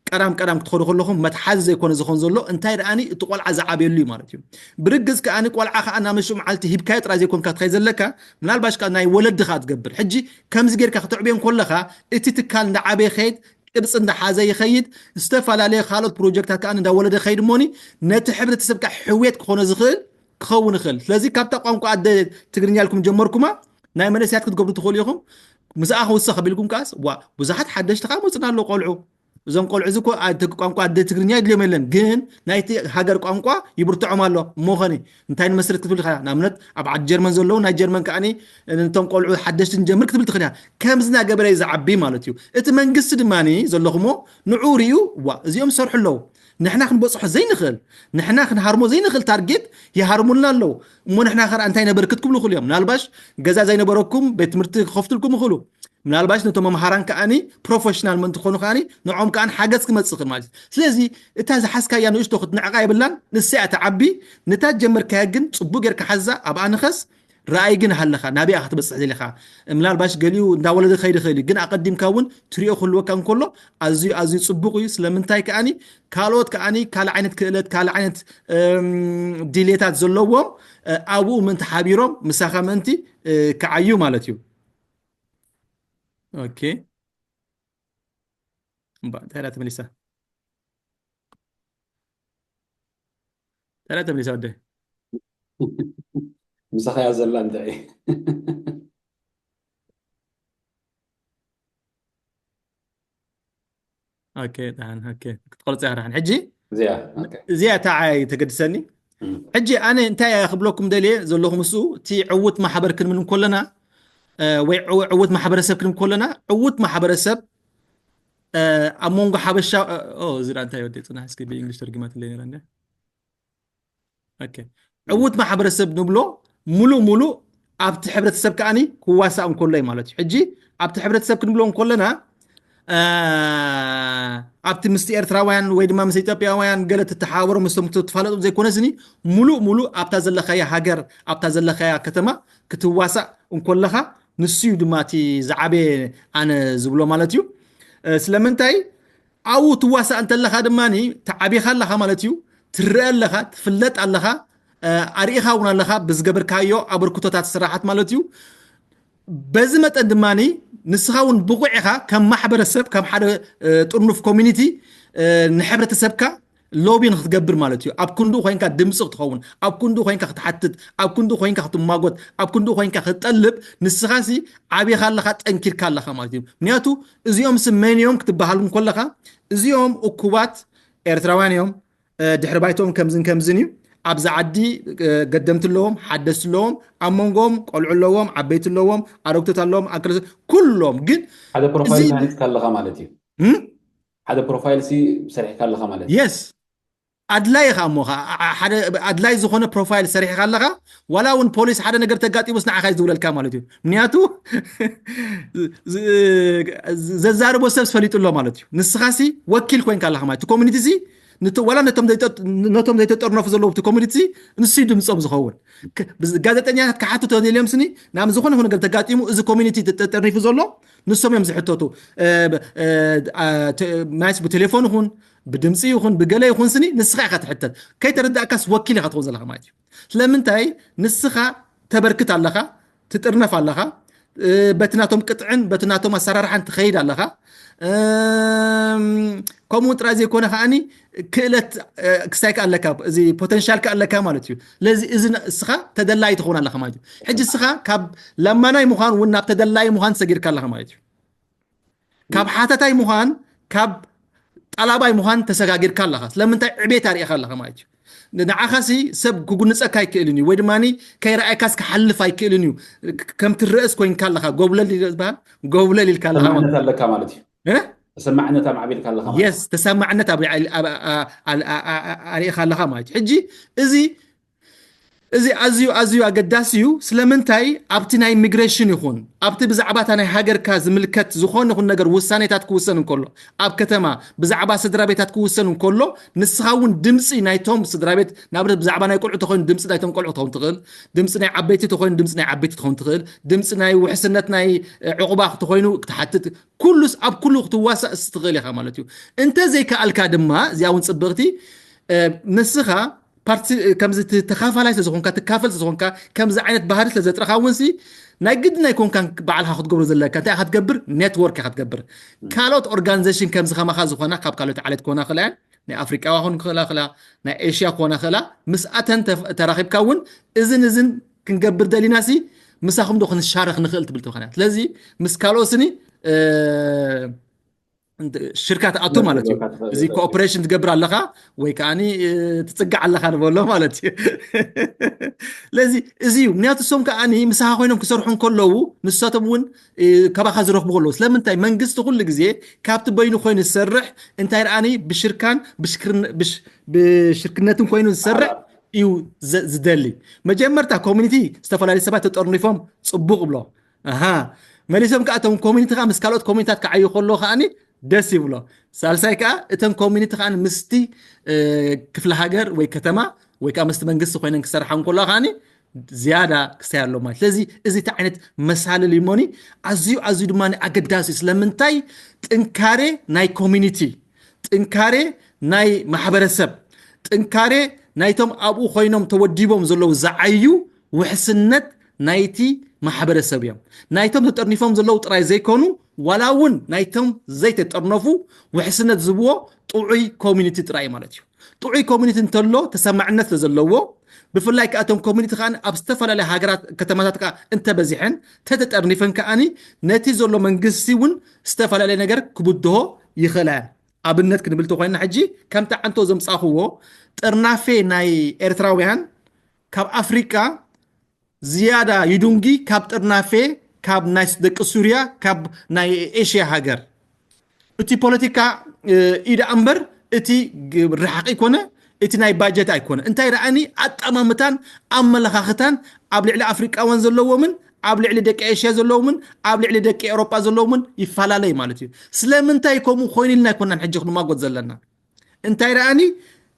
ቀዳም ቀዳም ክትኸዱ ከለኹም መትሓዚ ዘይኮነ ዝኾን ዘሎ እንታይ ደኣኒ እቲ ቆልዓ ዝዓብየሉ እዩ ማለት እዩ ብርግዝ ከኣ ቆልዓ ከኣ ናብ ንሽኡ መዓልቲ ሂብካዮ ጥራይ ዘይኮንካ ትኸይ ዘለካ ምናልባሽ ከኣ ናይ ወለዲ ከኣ ትገብር ሕጂ ከምዚ ጌርካ ክትዕብዮ እንኮለኻ እቲ ትካል እንዳዓበየ ይኸይድ ቅርፂ እንዳሓዘ ይኸይድ ዝተፈላለየ ካልኦት ፕሮጀክታት ከኣ እንዳወለደ ይኸይድ እሞኒ ነቲ ሕብረተሰብ ከኣ ሕውየት ክኾነ ዝኽእል ክኸውን ይኽእል ስለዚ ካብታ ቋንቋ ኣደ ትግርኛ ኢልኩም ጀመርኩማ ናይ መንእሰያት ክትገብሩ ትኽእሉ ኢኹም ምስኣ ክውሰኽ ቢልኩም ከኣስ ዋ ብዙሓት ሓደሽቲ ከኣ መፅና ኣለዉ ቆልዑ እዞም ቆልዑ እዚ ቋንቋ ኣደ ትግርኛ ይድልዮም የለን ግን ናይቲ ሃገር ቋንቋ ይብርትዖም ኣሎ እሞ ኸኒ እንታይ ንመስርት ክትብል ኢኻ ንኣብነት ኣብ ዓዲ ጀርመን ዘለዉ ናይ ጀርመን ከኣ ነቶም ቆልዑ ሓደሽቲ ንጀምር ክትብል ትኽእል ኢኻ ከምዚ እናገበረ እዩ ዝዓቢ ማለት እዩ እቲ መንግስቲ ድማ ዘለኹሞ ንዑ ርእዩ ዋ እዚኦም ዝሰርሑ ኣለዉ ንሕና ክንበፅሖ ዘይንኽእል ንሕና ክንሃርሞ ዘይንኽእል ታርጌት ይሃርሙልና ኣለዉ እሞ ንሕና ኸ እንታይ ነበርክት ክብሉ ይኽእሉ እዮም ምናልባሽ ገዛ ዘይነበረኩም ቤት ትምህርቲ ክኸፍትልኩም ይኽእሉ ምናልባሽ ነቶም መምሃራን ከኣኒ ፕሮፌሽናል መን ትኾኑ ከኣኒ ንዖም ከኣን ሓገዝ ክመፅእ ይኽእል ማለት እዩ ስለዚ እታ ዝሓዝካያ ንእሽቶ ክትንዕቃ የብላን ንስያ ትዓቢ ንታ ጀመርካያ ግን ፅቡቅ ጌርካ ሓዛ ኣብኣ ንኸስ ረኣይ ግን ሃለኻ ናበይ ክትበፅሕ ዘሊኻ ምናልባሽ ገሊኡ እንዳወለደ ከይድ ይኽእል እዩ ግን ኣቀዲምካ እውን ትሪኦ ክህልወካ እንከሎ ኣዝዩ ኣዝዩ ፅቡቅ እዩ ስለምንታይ ከኣኒ ካልኦት ከኣኒ ካልእ ዓይነት ክእለት ካልእ ዓይነት ድሌታት ዘለዎም ኣብኡ ምእንቲ ሓቢሮም ምሳኻ ምእንቲ ክዓዩ ማለት እዩ ኦኬ እምባ እንታይ ኢላ ተመሊሳ ተላ ተመሊሳ ወደ ምሳኻ እያ ዘላ እንታይ? ኦኬ፣ ደሓን። ኦኬ፣ ክትቆርጽ ኢኻ ደሓን። ሕጂ እዚኣ ኦኬ። እዚኣ እታ ዓይ ተገድሰኒ። እም። ሕጂ ኣነ እንታይ እያ ክብለኩም ደልየ ዘለኹ፣ ምስኡ እቲ ዕውት ማሕበር ክንምን እንኮለና፣ እ፣ ወይ ዕው- ዕውት ማሕበረሰብ ክንምን ከለና፣ ዕውት ማሕበረሰብ፣ እ፣ ኣብ መንጎ ሓበሻ፣ እ፣ ኦ፣ እዚ ደኣ እንታይ ወዲ ጽናሕ፣ እስኪ ብእንግሊሽ ተርጊማትለይ ነይራ እንደ። ኦኬ። ዕውት ማሕበረሰብ ንብሎ ሙሉእ ሙሉእ ኣብቲ ሕብረተሰብ ከኣኒ ክዋሳእ እንከሎ እዩ ማለት እዩ። ሕጂ ኣብቲ ሕብረተሰብ ክንብሎ እንከለና፣ እ፣ ኣብቲ ምስቲ ኤርትራውያን ወይ ድማ ምስ ኢትዮጵያውያን ገለ ትተሓባበሮ ምስቶም ትፋለጡ ዘይኮነስኒ፣ ሙሉእ ሙሉእ ኣብታ ዘለኻያ ሃገር፣ ኣብታ ዘለኻያ ከተማ ክትዋሳእ እንከለኻ፣ ንሱ እዩ ድማ እቲ ዝዓበየ ኣነ ዝብሎ ማለት እዩ። እ፣ ስለምንታይ ኣብኡ ትዋሳእ እንተለኻ ድማ ተዓቢኻ ኣለኻ ማለት እዩ። ትረአ ኣለኻ፣ ትፍለጥ ኣለኻ፣ እ፣ ኣርኢኻ እውን ኣለኻ ብዝገበርካዮ ኣበርክቶታት ስራሓት ማለት እዩ። በዚ መጠን ድማ ንስኻ እውን ብቑዕ ኢኻ ከም ማሕበረሰብ፣ ከም ሓደ፣ እ፣ ጥርኑፍ ኮሚኒቲ፣ እ፣ ንሕብረተሰብካ ሎቢ ንክትገብር ማለት እዩ። ኣብ ክንዱ ኮይንካ ድምፂ ክትኸውን፣ ኣብ ክንዱ ኮይንካ ክትሓትት፣ ኣብ ክንዱ ኮይንካ ክትማጎት፣ ኣብ ክንዱ ኮይንካ ክትጠልብ፣ ንስኻሲ ዓቢኻ ኣለኻ፣ ጠንኪርካ ኣለኻ ማለት እዩ። ምክንያቱ እዚኦም ሲ መን እዮም ክትበሃል እንከለኻ፣ እዚኦም እኩባት ኤርትራውያን እዮም። እ፣ ድሕሪ ባይትኦም ከምዝን ከምዝን እዩ። ኣብዚ ዓዲ፣ እ፣ ገደምቲ ኣለዎም፣ ሓደስቲ ኣለዎም፣ ኣብ መንጎኦም ቆልዑ ኣለዎም፣ ዓበይቲ ኣለዎም፣ ኣረግቶት ኣለዎም፣ ኣክለ ኩሎም ግን ሓደ ፕሮፋይል እዚ ሃኒፅካ ኣለኻ ማለት እዩ። እም? ሓደ ፕሮፋይል ሲ ሰሪሕካ ኣለኻ ማለት እዩ። የስ፣ ኣድላይ ኢኻ እሞ ኸ፣ ዓ- ሓደ ኣድላይ ዝኾነ ፕሮፋይል ሰሪሕካ ኣለኻ። ዋላ እውን ፖሊስ ሓደ ነገር ተጋጢሙስ ንዓኻ እዩ ዝውለልካ ማለት እዩ። ምክንያቱ ዝ- ዘዛርቦ ሰብ ፈሊጡ ኣሎ ማለት እዩ። ንስኻሲ ወኪል ኮይንካ ኣለኻ ማለት እዩ። ኮሚኒቲ ሲ ንቶ- ዋላ ነቶም ዘይጠ- ነቶም ዘይተጠርነፉ ዘለዉ እቲ ኮሚኒቲ ሲ ንሱ እዩ ድምፆም ዝኸውን። ክ- ብዝ- ጋዜጠኛታት ክሓቱ ተደልዮም ስኒ ናብ ዝኾነ ይኹን ነገር ተጋጢሙ እዚ ኮሚኒቲ ተጠርኒፉ ዘሎ ንሶም እዮም ዝሕተቱ። እ፣ ብ- እ፣ አ፣ ተ- ማይስ ብቴሌፎን ይኹን ብድምፂ ይኹን ብገለ ይኹን ስኒ ንስኻ ኢኻ ትሕተት። ከይተረዳእካስ ወኪል ኢኻ ትኸውን ዘለኻ ማለት እዩ። ስለምንታይ ንስኻ ተበርክት ኣለኻ፣ ትጥርነፍ ኣለኻ፣ እ፣ በቲ ናቶም ቅጥዕን በቲ ናቶም ኣሰራርሓን ትኸይድ ኣለኻ። እም፣ ከምኡ ጥራይ ዘይኮነ ከዓኒ ክእለት፣ እ፣ ክሳይ ከ ኣለካ፣ እዚ ፖተንሻል ከ ኣለካ ማለት እዩ። ለዚ እዚ ን- እስኻ ተደላይ ትኸውን ኣለኻ ማለት እዩ። ሕጂ እስኻ ካብ ለማናይ ምዃን እውን ናብ ተደላይ ምዃን ሰጊርካ ኣለኻ ማለት እዩ። ካብ ሓታታይ ምዃን፣ ካብ ጠላባይ ምዃን ተሰጋጊርካ ኣለኻ። ስለምንታይ ዕቤት ኣርእኻ ኣለኻ ማለት እዩ። ንዓኻሲ ሰብ ክጉንፀካ ኣይክእልን እዩ፣ ወይ ድማ ከይረኣየካስ ክሓልፍ ኣይክእልን እዩ። ክ- ከም ትረእስ ኮይንካ ኣለኻ፣ ጎብለል ኢሉ ዝበሃል፣ ጎብለል ኢልካ ኣለኻ ማለት ተሰማዕነት ኣለካ ማለት እዩ። እ? ተሰማዕነት ኣማዕቢልካ ኣለኻ ማለት የስ፣ ተሰማዕነት ኣብ- ኣብ- ኣብ- ኣብ- ኣብ- ኣርእኻ ኣለኻ ማለት እዩ። ሕጂ እዚ እዚ ኣዝዩ ኣዝዩ ኣገዳሲ እዩ። ስለምንታይ ኣብቲ ናይ ኢሚግሬሽን ይኹን ኣብቲ ብዛዕባታ ናይ ሃገርካ ዝምልከት ዝኾነ ይኹን ነገር ውሳኔታት ክውሰን እንከሎ፣ ኣብ ከተማ ብዛዕባ ስድራ ቤታት ክውሰን እንከሎ፣ ንስኻ እውን ድምፂ ናይቶም ስድራ ቤት፣ ንኣብነት ብዛዕባ ናይ ቆልዑ ተኾይኑ ድምፂ ናይቶም ቆልዑ ትኸውን ትኽእል፣ ድምፂ ናይ ዓበይቲ ተኾይኑ ድምፂ ናይ ዓበይቲ ትኸውን ትኽእል፣ ድምፂ ናይ ውሕስነት ናይ፣ እ፣ ዕቑባ ተኾይኑ ክትሓትት፣ ኩሉስ ኣብ ኩሉ ክትዋሳእ ትኽእል ኢኻ ማለት እዩ። እንተ ዘይከኣልካ ድማ እዚኣ እውን ፅብቕቲ፣ እ፣ ንስኻ ፓርቲ ከምዚ ት- ተኻፋላይ ስለዝኾንካ፣ ትካፈል ስለዝኾንካ፣ ከምዚ ዓይነት ባህሪ ስለዘጥረኻ እውን ሲ ናይ ግድን ኣይኮንካን ባዕልኻ ክትገብሮ ዘለካ። እንታይ ኢኻ ትገብር? ኔትወርክ ኢኻ ትገብር። ካልኦት ኦርጋናይዜሽን ከምዚ ከማኻ ዝኾና ካብ ካልኦት ዓሌት ክኾና ክእላ እየን፣ ናይ ኣፍሪቃዋ ክኾን ክእላ ክእላ፣ ናይ ኤሽያ ክኾና ክእላ፣ ምስኣተን ተፍ- ተራኺብካ እውን እዝን እዝን ክንገብር ደሊና ሲ ምሳኹም ዶ ክንሻረኽ ንኽእል ትብል ትኾና። ስለዚ ምስ ካልኦት ስኒ፣ እ፣ እንት- ሽርካ ትኣቱ ማለት እዩ። ሽርካ ትኽእል እዚ ማለት እዩ። ኮኦፕሬሽን ትገብር ኣለኻ ወይ ከዓኒ፣ እ፣ ትጽጋዕ ኣለኻ ንበሎ ማለት እዩ። ስለዚ እዚ እዩ። ምክንያቱ እሶም ከዓኒ ምሳኻ ኮይኖም ክሰርሑ እንከለዉ ንሳቶም እውን፣ እ፣ ካባኻ ዝረኽቡ ከለዉ። ስለምንታይ መንግስቲ ኩሉ ግዜ ካብቲ በይኑ ኮይኑ ዝሰርሕ እንታይ ደኣኒ ብሽርካን ብሽክርን- ብሽ- ብሽርክነትን ኮይኑ ዝሰርሕ እዩ ዘ- ዝደሊ። መጀመርታ ኮሚኒቲ ዝተፈላለዩ ሰባት ተጠርኒፎም ጽቡቕ ብሎ። ኣሃ፣ መሊሶም ከዓ እቶም ኮሚኒቲ ከዓ ምስ ካልኦት ኮሚኒታት ክዓዩ ከሎ ከዓኒ ደስ ይብሎ። ሳልሳይ ከዓ እቶም ኮሚኒቲ ከዓ ምስቲ፣ እ፣ ክፍለ ሃገር ወይ ከተማ ወይ ከዓ ምስቲ መንግስቲ ኮይነን ክሰርሓ እንከሎ ከዓኒ ዝያዳ ክሳይ ኣሎ ማለት። ስለዚ እዚ እቲ ዓይነት መሳልል እዩ እሞኒ ኣዝዩ ኣዝዩ ድማ ኣገዳሲ እዩ። ስለምንታይ ጥንካሬ ናይ ኮሚኒቲ፣ ጥንካሬ ናይ ማሕበረሰብ፣ ጥንካሬ ናይቶም ኣብኡ ኮይኖም ተወዲቦም ዘለዉ ዝዓዩ ውሕስነት ናይቲ ማሕበረሰብ እዮም። ናይቶም ተጠርኒፎም ዘለዉ ጥራይ ዘይኮኑ ዋላ እውን ናይቶም ዘይተጠርነፉ ውሕስነት ዝብዎ ጥዑይ ኮሚኒቲ ጥራይ ማለት እዩ። ጥዑይ ኮሚኒቲ እንተሎ ተሰማዕነት ስለ ዘለዎ፣ ብፍላይ ከዓ እቶም ኮሚኒቲ ከዓ ኣብ ዝተፈላለዩ ሃገራት፣ ከተማታት ከዓ እንተበዚሐን ተተጠርኒፈን ከዓኒ ነቲ ዘሎ መንግስቲ እውን ዝተፈላለየ ነገር ክብድሆ ይኽእላ እየን። ኣብነት ክንብል ተኮይና ሕጂ ከምቲ ዓንቶ ዘምፃእኽዎ ጥርናፌ ናይ ኤርትራውያን ካብ ኣፍሪቃ ዝያዳ ይዱንጊ ካብ ጥርናፌ ካብ ናይ ደቂ ሱርያ ካብ ናይ ኤሽያ ሃገር። እቲ ፖለቲካ ኢዳ እምበር እቲ ርሓቕ ይኮነ፣ እቲ ናይ ባጀት ኣይኮነ። እንታይ ረኣኒ ኣጠማምታን ኣመለኻኽታን ኣብ ልዕሊ ኣፍሪቃውያን ዘለዎምን ኣብ ልዕሊ ደቂ ኤሽያ ዘለዎምን ኣብ ልዕሊ ደቂ ኤውሮጳ ዘለዎምን ይፈላለይ ማለት እዩ። ስለምንታይ ከምኡ ኮይኑ ኢልና ኣይኮናን ሕጂ ክንማጎት ዘለና። እንታይ ረኣኒ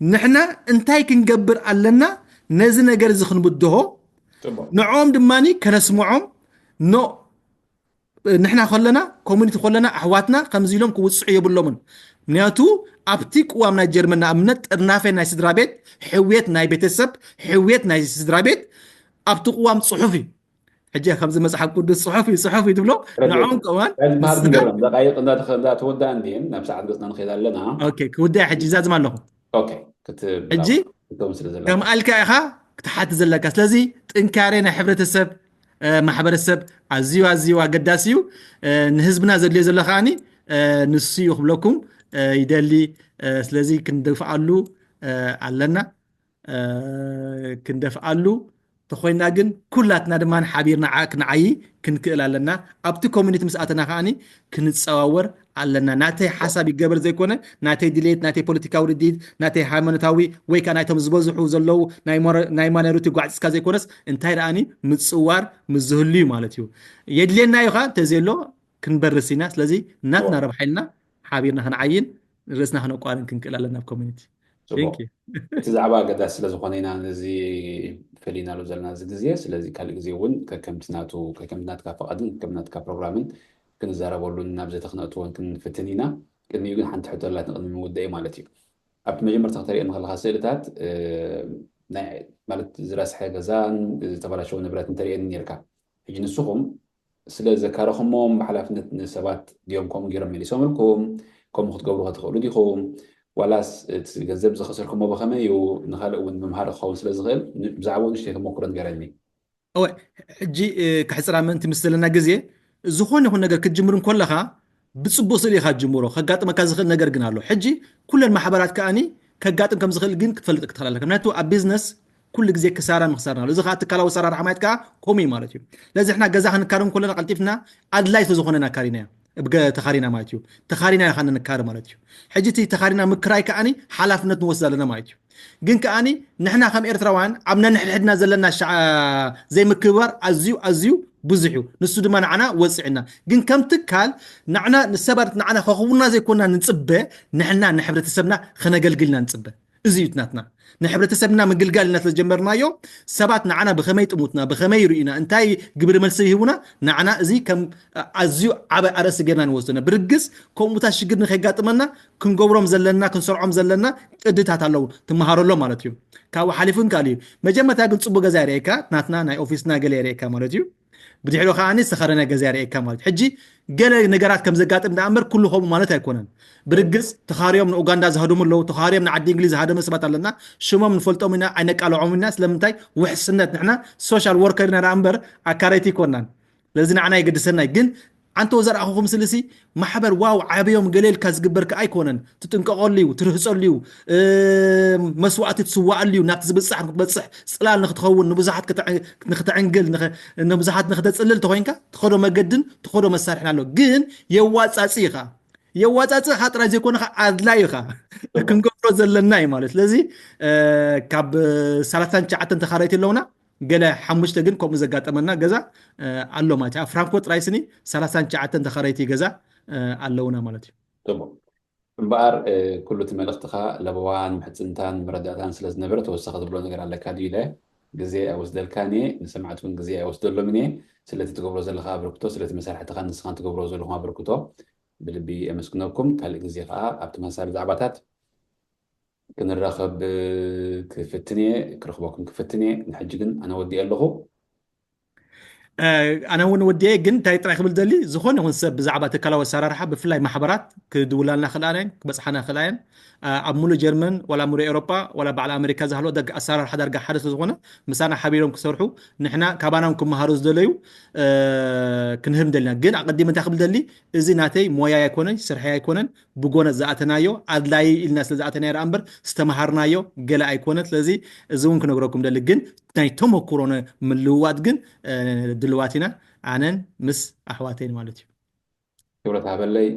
ንሕና እንታይ ክንገብር ኣለና ነዚ ነገር እዚ ክንብድሆ፣ ንዕኦም ድማ ከነስምዖም። ኖ ንሕና ከለና ኮሚኒቲ ከለና ኣሕዋትና ከምዚ ኢሎም ክውፅዑ የብሎምን። ምክንያቱ ኣብቲ ቅዋም ናይ ጀርመን ንኣብነት ጥርናፌ ናይ ስድራ ቤት፣ ሕውየት ናይ ቤተሰብ፣ ሕውየት ናይ ስድራ ቤት ኣብቲ ቅዋም ፅሑፍ እዩ። ሕጂ ከምዚ መፅሓፍ ቅዱስ ፅሑፍ እዩ ፅሑፍ እዩ ትብሎ ንዕኦም ከዋን ተወዳ እንዲን ናብ ሰዓት ገፅና ንኸይድ ኣለና። ክውዳይ ሕጂ ይዛዝም ኣለኹ። ሕጂ ከም ኣልካ ኢኻ ክትሓት ዘለካ። ስለዚ ጥንካሬ ናይ ሕብረተሰብ ማሕበረሰብ ኣዝዩ ኣዝዩ ኣገዳሲ እዩ። ንህዝብና ዘድልዮ ዘሎ ከዓኒ ንሱ እዩ ክብለኩም ይደሊ። ስለዚ ክንደፍኣሉ ኣለና፣ ክንደፍኣሉ ተኮይና ግን ኩላትና ድማ ሓቢርና ክንዓይ ክንክእል ኣለና። ኣብቲ ኮሚኒቲ ምስ ኣተና ከዓኒ ክንፀዋወር ኣለና። ናተይ ሓሳብ ይገበር ዘይኮነ ናተይ ድሌት፣ ናተይ ፖለቲካዊ ርድኢት፣ ናተይ ሃይማኖታዊ ወይ ከዓ ናይቶም ዝበዝሑ ዘለዉ ናይ ማኖሪቲ ጓዕፂስካ ዘይኮነስ እንታይ ደኣኒ ምፅዋር ምዝህሉ እዩ ማለት እዩ። የድልየና እዩ ከዓ እንተዘየሎ ክንበርስ ኢና። ስለዚ ናትና ረብሓ ኢልና ሓቢርና ክንዓይን ርእስና ክነቋርን ክንክእል ኣለና ኣብ ኮሚኒቲ። እቲ ዛዕባ ኣገዳሲ ስለዝኮነ ኢና ነዚ ፈሊናሉ ዘለና እዚ ግዜ። ስለዚ ካልእ ግዜ እውን ከከምቲ ናቱ ከከምቲ ናትካ ፈቃድን ከከምቲ ናትካ ፕሮግራምን ክንዛረበሉን ናብ ዘተ ክነእትዎን ክንፍትን ኢና። ቅድሚኡ ግን ሓንቲ ሕቶ ኣላትና ቅድሚ ምውዳእ ማለት እዩ። ኣብቲ መጀመርታ ክተሪኦ ንከለካ ስእልታት ማለት ዝረስሐ ገዛን ዝተበላሸወ ንብረት እንተሪኦ ነርካ። ሕጂ ንስኹም ስለ ዘካረኹሞም ብሓላፍነት ንሰባት ድዮም ከምኡ ገይሮም መሊሶምልኩም? ከምኡ ክትገብሩ ከትኽእሉ ዲኹም? ዋላስ እቲ ገንዘብ ዝኸሰርኩሞ ብኸመይ እዩ ንኻልእ እውን መምሃሪ ክኸውን ስለ ዝኽእል ብዛዕባኡ ንእሽተይ ተመክሮ ንገረኒ። እወ ሕጂ ከሕፅራ ምእንቲ ምስ ዘለና ግዜ ዝኾነ ይኹን ነገር ክትጅምር እንኮለኻ ብፅቡቅ ስእሊ ኢኻ ጅምሮ። ከጋጥመካ ዝኽእል ነገር ግን ኣሎ። ሕጂ ኩለን ማሕበራት ከኣኒ ከጋጥም ከም ዝኽእል ግን ክትፈልጥ ክትኽእል ኣለካ። ምክንያቱ ኣብ ቢዝነስ ኩሉ ግዜ ክሳራን ምኽሳርን ኣሎ። እዚ ከዓ ትካላዊ ኣሰራርሓ ማለት ከዓ ከምኡ እዩ ማለት እዩ። ስለዚ ንሕና ገዛ ክንካር እንኮለና ቀልጢፍና ኣድላይ ስለዝኾነና ኣካሪና እያ ተኻሪና ማለት እዩ። ተኻሪና ኢኻ ንንካር ማለት እዩ። ሕጂ እቲ ተኻሪና ምክራይ ከዓኒ ሓላፍነት ንወስድ ኣለና ማለት እዩ። ግን ከዓኒ ንሕና ከም ኤርትራውያን ኣብ ነንሕድሕድና ዘለና ዘይምክብባር ኣዝዩ ኣዝዩ ብዙሕ እዩ። ንሱ ድማ ንዓና ወፅዕና ግን ከም ትካል ንዓና ንሰባት ንዓና ከኽቡና ዘይኮና ንፅበ፣ ንሕና ንሕብረተሰብና ክነገልግልና ንፅበ። እዚ እዩ ናትና ንሕብረተሰብና ምግልጋል ኢና ስለዝጀመርናዮ ሰባት ንዓና ብኸመይ ጥሙትና ብኸመይ ይርእዩና እንታይ ግብሪ መልሲ ይህቡና ንዓና እዚ ከም ኣዝዩ ዓበ ኣርእስቲ ጌርና ንወስዶ ኢና። ብርግስ ከምኡታት ሽግር ንከይጋጥመና ክንገብሮም ዘለና ክንሰርዖም ዘለና ቅድታት ኣለዉ ትመሃረሎ ማለት እዩ። ካብኡ ሓሊፉ ግን ካልእ እዩ። መጀመርታ ግን ፅቡቅ ገዛ የርእየካ ናትና ናይ ኦፊስና ገለ የርእየካ ማለት እዩ። ብድሕሪኡ ከዓኒ ዝተኸረነ ገዛ የርእየካ ማለት እዩ። ሕጂ ገለ ነገራት ከም ዘጋጥም ደኣ እምበር ኩሉ ከምኡ ማለት ኣይኮነን። ብርግፅ ተኻርዮም ንኡጋንዳ ዝሃደሙ ኣለዉ፣ ተኻርዮም ንዓዲ እንግሊዝ ዝሃደመ ሰባት ኣለና። ሽሞም ንፈልጦም ኢና ኣይነቃልዖም ኢና። ስለምንታይ ውሕስነት ንሕና ሶሻል ወርከር ኢና ደኣ እምበር ኣካረይቲ ኣይኮናን። ስለዚ ንዓና የገድሰና እዩ። ግን ኣንተ ዘርኣኹኹ ምስልሲ ማሕበር ዋው ዓብዮም ገለ ኢልካ ዝግበር ከኣ ኣይኮነን። ትጥንቀቐሉ እዩ፣ ትርህፀሉ እዩ፣ መስዋእቲ ትስዋኣሉ እዩ። ናብቲ ዝብፃሕ ንክትበፅሕ ፅላል ንክትኸውን ንብዙሓት ንክተዕንግል ንብዙሓት ንክተፅልል ተኮይንካ ትኸዶ መገድን ትኸዶ መሳርሕን ኣሎ። ግን የዋፃፂ ኢኻ የዋፃፅእኻ ጥራይ ዘይኮነ ኣድላይ ኢኻ ክንገብሮ ዘለና እዩ ማለት። ስለዚ ካብ ሰላሳን ትሽዓተን ተኻረይቲ ኣለውና ገለ ሓሙሽተ ግን ከምኡ ዘጋጠመና ገዛ ኣሎ ማለት እዩ። ኣብ ፍራንኮ ጥራይ ስኒ ሰላሳን ትሽዓተን ተኻረይቲ ገዛ ኣለውና ማለት እዩ። እምበኣር ኩሉ እቲ መልእኽትኻ ለበዋን ምሕፅንታን መረዳእታን ስለ ዝነበረ ተወሳኺ ዝብሎ ነገር ኣለካ ድዩ ኢለ ግዜ ኣይወስደልካን እየ። ንሰማዕቲ እውን ግዜ ኣይወስደሎም እየ። ስለቲ ትገብሮ ዘለካ ኣበርክቶ ስለቲ መሳርሕትኻ ንስኻን ትገብሮ ዘለኹም ኣበርክቶ ብልቢ የመስግነኩም። ካልእ ግዜ ከዓ ኣብ ተመሳሳሊ ዛዕባታት ክንራኸብ ክፍትን እየ፣ ክረኽበኩም ክፍትን እየ። ንሕጂ ግን ኣነ ወዲኤ ኣለኹ። ኣነ እውን ወዲየ ግን እንታይ ጥራይ ክብል ደሊ ዝኾነ ይኹን ሰብ ብዛዕባ ትካላዊ ኣሰራርሓ ብፍላይ ማሕበራት ክድውላልና ክልኣናየን ክበፅሓና ክልኣየን ኣብ ሙሉእ ጀርመን ዋላ ሙሉእ ኤሮጳ ዋላ ባዕል ኣሜሪካ ዝሃለወ ደግ ኣሰራርሓ ዳርጋ ሓደ ስለዝኾነ ምሳና ሓቢሮም ክሰርሑ ንሕና ካባናም ክመሃሩ ዝደለዩ ክንህብ ደሊና ግን ኣቀዲመ እንታይ ክብል ደሊ እዚ ናተይ ሞያይ ኣይኮነን ስርሐይ ኣይኮነን ብጎነ ዝኣተናዮ ኣድላይ ኢልና ስለ ዝኣተናዮ ደኣ እምበር ዝተምሃርናዮ ገለ ኣይኮነ ስለዚ እዚ እውን ክነግረኩም ደሊ ግን ናይ ተመኩሮነ ምልውዋጥ ግን ድልዋት ኢና ኣነን ምስ ኣሕዋተይን ማለት እዩ ክብረት ሃበለይ